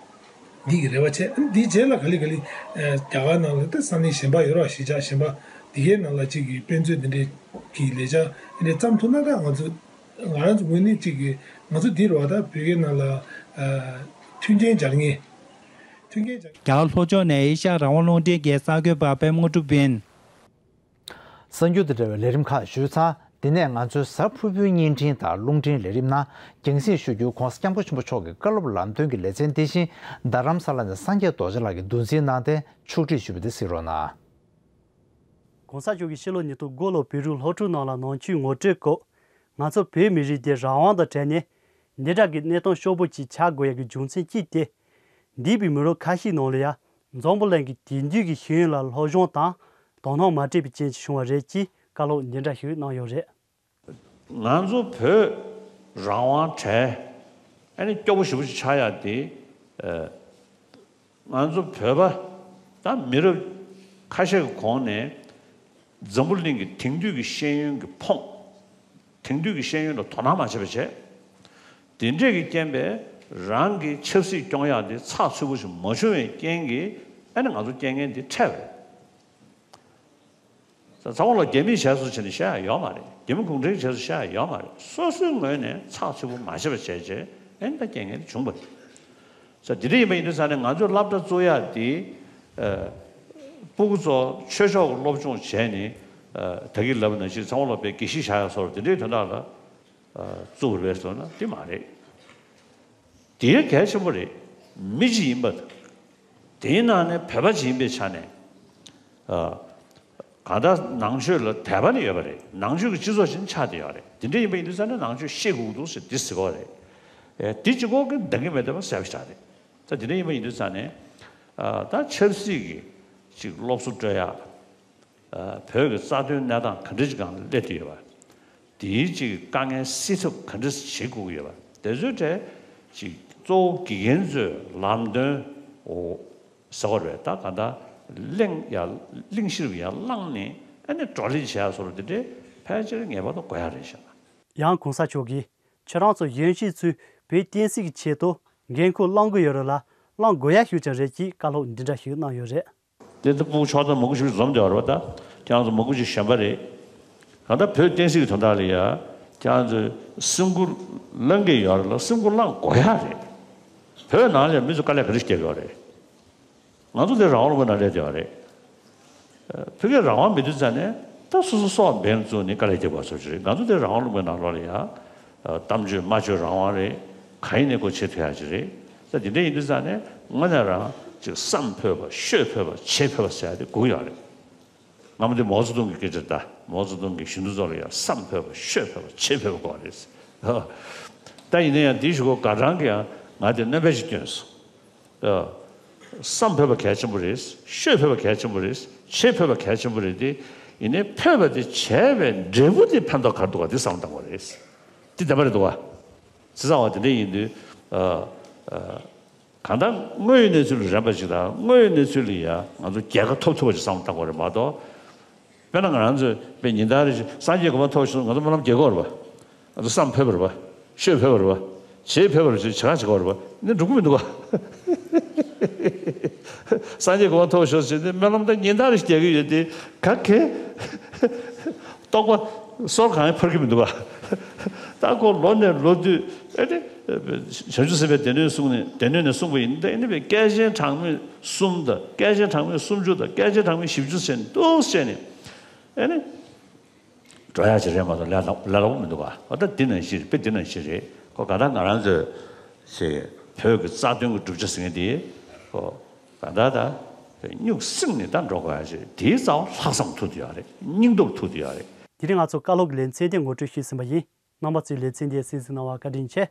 འདི་གི་རེ་བ་བྱས། འདིའི་རྗེས་ལ་ག་ལེ་ག་ལེ་ཨ་རྒྱ་གར་ནང་ལ་ད་ས་གནས་གཞན་པ་ཡོད་རེད་བ། གཞིས་ཆགས་གཞན་པ་འདི་གའི་ནང་ལ་གཅིག་གི་དཔེ་མཛོད་འདི་འདྲའི་གི་ལས་འཆར་འདི་འདྲའི་བརྩམས་ཐུབ་ན། ད་ང་ཚོ་ང་རང་ཚོ་ངོས་ནས་གཅིག་གི་ང་ཚོ་འདི་རེད་བ། ད་བོད་སྐད་ནང་ལ་ཨ་མཐུན་རྐྱེན་སྦྱར་མཁན། མཐུན་རྐྱེན་སྦྱར། རྒྱ་གར་ལྷོ་ཕྱོགས་ནས་ཨེ་ཤ་ཡ་རང་དབང་རླུང་འཕྲིན་གྱི་གསར་འགོད་པ་པད་མ་དངོས་གྲུབ་ཡིན། གསར་འགྱུར་དང་འབྲེལ་བའི་ལས་རིམ་ཁག་ཞུས་ཚར། དེ་ནས་ང་ཚོའི་གཟའ་ཕུར་བུའི་བརྙན་འཕྲིན་དང་རླུང་འཕྲིན་ལས་རིམ་ནང་རྒྱང་སྲིང་ཞུ་རྒྱུའི་༧གོང་ས་༧སྐྱབས་མགོན་ཆེན་པོ་མཆོག་གི་བཀའ་སློབ་ལམ་སྟོན་གྱི་ལེ་ཚན་དེ་བཞིན་རྡ་རམ་ས་ལ་ནས་སངས་རྒྱས་རྡོ་རྗེ་ལགས་ཀྱིས་འདོན་སེམས་གནང་སྟེ་ཕྱོགས་སྒྲིག་ཞུས་པ་དེ་གཟིགས་རོགས་གནང་། ༸གོང་ས་མཆོག་གིས་ཕྱི་ལོ་ཉིས་སྟོང་དགུ་ལོར་བོད་ཕྲུག་སློབ་ཕྲུག་རྣམས་ལ་ནང་ཆོས་ངོ་སྤྲོད་སྐབས། ང་ཚོ་བོད་མི་རིགས་འདི་རང་དབང་དང་བྲལ་ནས་འདི་འདྲ་གི་གནས་སྟངས་སྐྱོ་པོ་ཅིག་ཆགས་དགོས་ཡ་གི་རྒྱུ་མཚན་གཅིག་དེ། འདས་པའི་མི་ལོ་ཁ་ཤས་ནང་ལ་ཡ་འཛམ་བུ་གླིང་གི་དེང་དུས་ཀྱི་ཤེས་ཡོན་ལ་སློབ་སྦྱོང་དང་དོ་སྣང་མ་སྤྲད་པའི་རྐྱེན་གྱིས་བྱུང་བ་རེད་ཅེས་བཀའ་སློབ་འདི་འདྲ་ཞིག་གནང་ཡོད་རེད། ང་ཚོ་བོད་རང་དབང་བྲལ། ཨ་ནི་སྐྱོ་པོ་ཞེ་པོ་ཅིག་ཆགས་ཡ་དེ། ཨ། ང་ཚོ་བོད་པ་ད་མི་རབས་ ཁ་ཤས་ཀྱི་གོང་ནས་འཛམ་བུ་གླིང་གི་དེང་དུས་ཀྱི་ཤེས་ཡོན་གྱི་ཕོངས། དེང་དུས་ཀྱི་ཤེས་ཡོན་ལ་དོ་སྣང་མ་བྱས་པ་བྱས། དེ་འདྲས་ཀྱི་རྐྱེན་པས་རང་གི་ཆབ་སྲིད་སྐྱོང་ཡག་འདི་ཚགས་ཚུད་པོ་ཞིག་མ་བྱུང་བའི་རྐྱེན་གྱིས་ཨ་ནི་ང་ཚོ་རྐྱེན་ངན་འདི་འཕྲད་པ་རེད། ཚང་མ་ལ་རྒྱ་མིས་བྱས་སོང་བྱས་ནས་བཤད་ཡ་ཡོད་མ་རེད། རྒྱ་མི་གུང་ཁྲན་བྱས་སོང་བཤད་ཡ་ཡོད་མ་རེད། སོ་སོའི་ངོས་ནས་ཚགས་ཚུད་པོ་མ་བྱས་པ་བྱས་བྱས་ཨ་ནི་ད་རྐྱེན་ངན་འདི་བྱུང་བ་རེད། ས་དེ་འདྲ་ཡིན་པ་ཡིན་དུས་ཙང་ནས་ང་ཚོས་སློབ་གྲྭ་བཙུགས་ཡག་དེ། ཨ། སྤུ་གུ་ཚོ་ཆོས་ཕྱོགས་ཀྱི་སློབ་སྦྱོང་བྱས་ནས། ཨ། ད་གིན་ལབ་པ་ནང་བཞིན་ཚང་མ་ལ་དཔེ་དགེ་བཤེས་བཞག་ཡག་བཟོ་འདྲ་དེ་འདྲའི་དོན་དག་ལ། ཨ། བཙུགས་པ་རེད་ཟེར་ན་དེ་མ་རེད། དེ་གལ་ཆེན་པོ་རེད། མི་གཅིག་ཡིན་པ། དེའི་ནང་ནས་བོད་པ་གཅིག་ཡིན་པའི་ཆ་ནས། ཨ། གང་ལྟར་ནང་ཆོས་ལ་དད་པ་ནི་ཡོད་པ་རེད། ནང་ཆོས་ཀྱི་སྤྱི་ཚོགས་ཤིག་ཆགས་བསྡད་ཡོད་རེད། དེ་འདྲ་ཡིན་པ་ཡིན་དུས་ཙང་ནས་ནང་ཆོས་ཤེས་དགོས་ཀྱི་འདུག་ཟེར་འདི་ཟེར་གྱི་ཡོད་རེད། ཨེ། དེ་གཅིག་པོ་གིས་འདང་གི་མེད་བསྡད་པ་གསལ་པོ་ཞིག་རེད། ད་དེ་འདྲ་ཡིན་པ་ཡིན་དུས་ཙང་ནས། ཨ། ད་ཆབ་སྲིད་ཀྱི་ཅིག་སློབ་གསོ་སྤྲོད་ཡག་ཨ། བོད་ཀྱི་རྩ་དོན་གནས་སྟངས་ག་འདྲ་ཅིག་སྒང་ལ་སླེབས་བསྡད་ཡོད་པ། དེའི་ཅིག་དཀའ་ངལ་སེལ་ཐབས་ག་འདྲ་བྱེད་དགོས་ཀྱི་ཡོད་པ། དེ་ཚོའི་གྲས་ཅིག་གཙོ་བོ་དགེ་རྒན་ཚོས་ལམ་སྟོན། འོ། ཟེར་བ་རེད། ད་ག་འདྲ་གླེང་ཡ། གླེང་གཞི་རུ་ཡར་བླངས་ནས་ཨ་ནི་བགྲོ་གླེང་བྱེད་ཡ་བཟོ་འདྲ་དེ་འདྲའི་ཕལ་ཆེར་ངེས་པར་དུ་དགོས་ཡ་རེད་ཤག་ཡང་གོང་ས་མཆོག་གིས་ཁྱེད་རང་ཚོ་གཞོན་སྐྱེས་ཚོས་བོད་བསྟན་སྲིད་ཀྱི་ཆེད་དུ་འགན་ཁུར་བླང་དགོས་ཡོད་རེད་ལ། བླང་དགོས་ཡ་ཞིག་ཀྱང་རེད་ཅེས་བཀའ་སློབ་འདི་འདྲ་ཞིག་གནང་ཡོད་རེད། དེ་ལྟ་བུ་ཕྱོགས་མཚུངས་མང་པོ་ཞིག་འཛོམས་བསྡད་ཡོད་རེད་པ། ད་ཁྱེད་རང་ཚོ་མང་པོ་ཞིག་གཞོན་པ་རེད། གང་ལྟར་བོད་བསྟན་སྲིད་ཀྱི་དོན་དག་ལ་ཡ་ཁྱེད་རང་ཚོས་སེམས་ཁུར་བླང་གི་ཡོད་རེད་ལ། སེམས་ཁུར་བླང་དགོས་ཡ་རེད། བོད་ནང་ལ་མི་ཚོ་དཀའ་ལས་ག་རེ་ཞིག་བརྒྱབ་ཡོད་རེད། ང་ཚོ་དེ་རང་དབང་ལུང་པའི་ནང་སླེབས་བསྡད་ཡོད་རེད། ཨ། བོད་སྐད་རང་དབང་མེད་དུས་ཙང་ནས་ད་སོ་སོ་སྲོག་འབེན་བཙུགས་ནས་དཀའ་ལས་རྒྱབ་དགོས་བཟོ་ཞིག་རེད། ང་ཚོ་དེ་རང་དབང་ལུང་པའི་ནང་ལོགས་ལ་ཡ། ཨ། གཏམ་བརྗོད་སྨྲ་བརྗོད་རང་དབང་རེད། གང་ཡིན་ནས་ཁོ་བྱེད་ཐུབ་ཡ་ཅིག་རེད། ད་དེ་འདྲ་ཡིན་དུས་ཙང་ནས་དངོས་གནས་རང་ཅིག་བསམ་ཕོད་པ། ཤོད་ཕོད་པ། བྱེད་ཕོད་པ་ཟེར་ཡ་དེ་དགོས་ཡོད་རེད། སྔ་མོ་དེ་མའོ་ཙེ་ཏུང་གི་སྐད་ཆ་རེད། ད་མའོ་ཙེ་ཏུང་གིས་གཞོན་ནུ་ཚོ་ལ་ཡང་བསམ་ཕོད་པ། ཤོད་ཕོད་པ། བྱེད་ཕོད་པ་དགོས་རེད། ད་ཡིན་ན་ཡང་དེའི་གཞུག་གུ་དགའ་ལྡན་གྱིས་ཡང་ང་དེ་སྣོན་པ་ཞིག་བསྐྱོན་སོང་། ཨ། བསམ་ཕོད་པ་གལ་ཆེན་པོ་རེད། ཤོད་ཕོད་པ་གལ་ཆེན་པོ་རེད། བྱེད་ཕོད་པ་གལ་ཆེན་པོ་རེད་དེ། ཡིན་ནའི་ཕོད་པ་དེ་བྱས་པའི་འབྲས་བུ་དེ་ཕན་ཐོགས་ག་རེ་འདུག་ག་དེ་བསམ་བློ་བཏང་དགོས་རེད། དེ་བདེན་པ་རེད་འདུག་ག་བྱས་ཙང་བ་དེ་འདྲ་ཡིན་དུས། ཨ། ཨ། གང་ལྟར་དངོས་ཡོད་གནས་ཚུལ་ལ་རན་པ་ཞིག་དང་། དངོས་ཡོད་གནས་ཚུལ་ལ་ཡང་ང་ཚོ་རྒྱལ་ཁ་ཐོབ་ཐུབ་པ་ཞིག་བསམ་བློ་བཏང་དགོས་རེད་མ་གཏོགས། དཔེར་ན་ང་རང་ཚོས་དཔེ་ཉིན་ལྟར་རེ་བཞིན་སངས་རྒྱས་གོ་འཕང་ཐོབ་ཤོག་ང་ཚོ་སྨོན་ལམ་རྒྱག་གི་ཡོད་རེད་པ། ང་ཚོ་བསམ་ཕོད་པ་རེད་པ། ཤོད་ཕོད་པ་རེད་པ། བྱེད་ཕོད་པ་རེད་པ། བྱེད་གང་བྱེད་དགོས་རེད་པ། འདི་འགྲུབ་ཀྱི་མི་འདུག་ག་སངས་རྒྱས་གོ་འཕང་ཐོབ་ཤོག་ཟེར་ཏེ་སྨོན་ལམ་ད་ཉིན་ལྟར་རེ་བཞིན་རྒྱག་གི་ཡོད་དེ། ག་གེ་རྟོགས་པ་སོར་གང་ཡང་འཕར་གྱི་མི་འདུག་ག་ད་ཁོ་ལོ་ནས་ལོ་དུས་ཨེ་ནི། བྱང་ཆུབ་སེམས་དཔའི་སྡེ་སྣོད་གསུངས་ནས། སྡེ་སྣོད་ནས་གསུངས་པ་ཡིན། ད་ཨེ་ནི་བའི་བསྐལ་ཆེན་གྲངས་མེད་གསུམ་དང་། བསྐལ་ཆེན་གྲངས་མེད་སུམ་ཅུ་དང་། བསྐལ་ཆེན་གྲངས་མེད་བཞི་བཅུ་ཟེར་ནས་འདུག་བྱས་ནས་ཨེ་ནི། འགྲོ་ཡག་ཅིག་རེད་མ་གཏོགས་ལས་སླ་ལས་སླ་པོ་མི་འདུག་ག་འོ་ད་འདི་ནང་བཞིན་རེད། དཔེ་འདི་ནང་བཞིན་རེད། ཁོ་ག་ད་ང་རང་ཚོས་ཞེས་བོད་ཀྱི་རྩ་དོན་གྱི་བསྒྲུབ་བྱ་ཟེར་མཁན་དེ་ཁོ་ག་ད་ད་སྨྱུག་སྲིང་ནས་ད་འགྲོ་དགོས་ཡག་ཅིག་དེའི་རྩ་བ་ལྷག་བསམ་ཐུག་བསྡད་ཡོད་རེད། སྙིང་སྟོབས་ཐུག་བསྡད་ཡོད་རེད། དེ་རིང་ང་ཚོ་བཀའ་སློབ་ཀྱི་ལེ་ཚན་དེ་ངོ་སྤྲོད་ཞུས་ཟིན་པ་ཡིན། རྣམ་པ་ཚོས་ལེ་ཚན་འདི་གསན་གཟིགས་གནང་བར་བཀའ་དྲིན་ཆེ།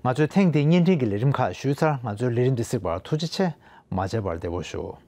ང་ཚོས་ཐེངས་འདིའི་བརྙན་འཕྲིན་གྱི་ལས་རིམ་ཁག་ཞུས་ཚར། ང་ཚོའི་ལས་རིམ་འདི་གཟིགས་པར་ཐུགས་རྗེ་ཆེ། མ་མཇལ་བར་བདེ་པོ་བཞུགས།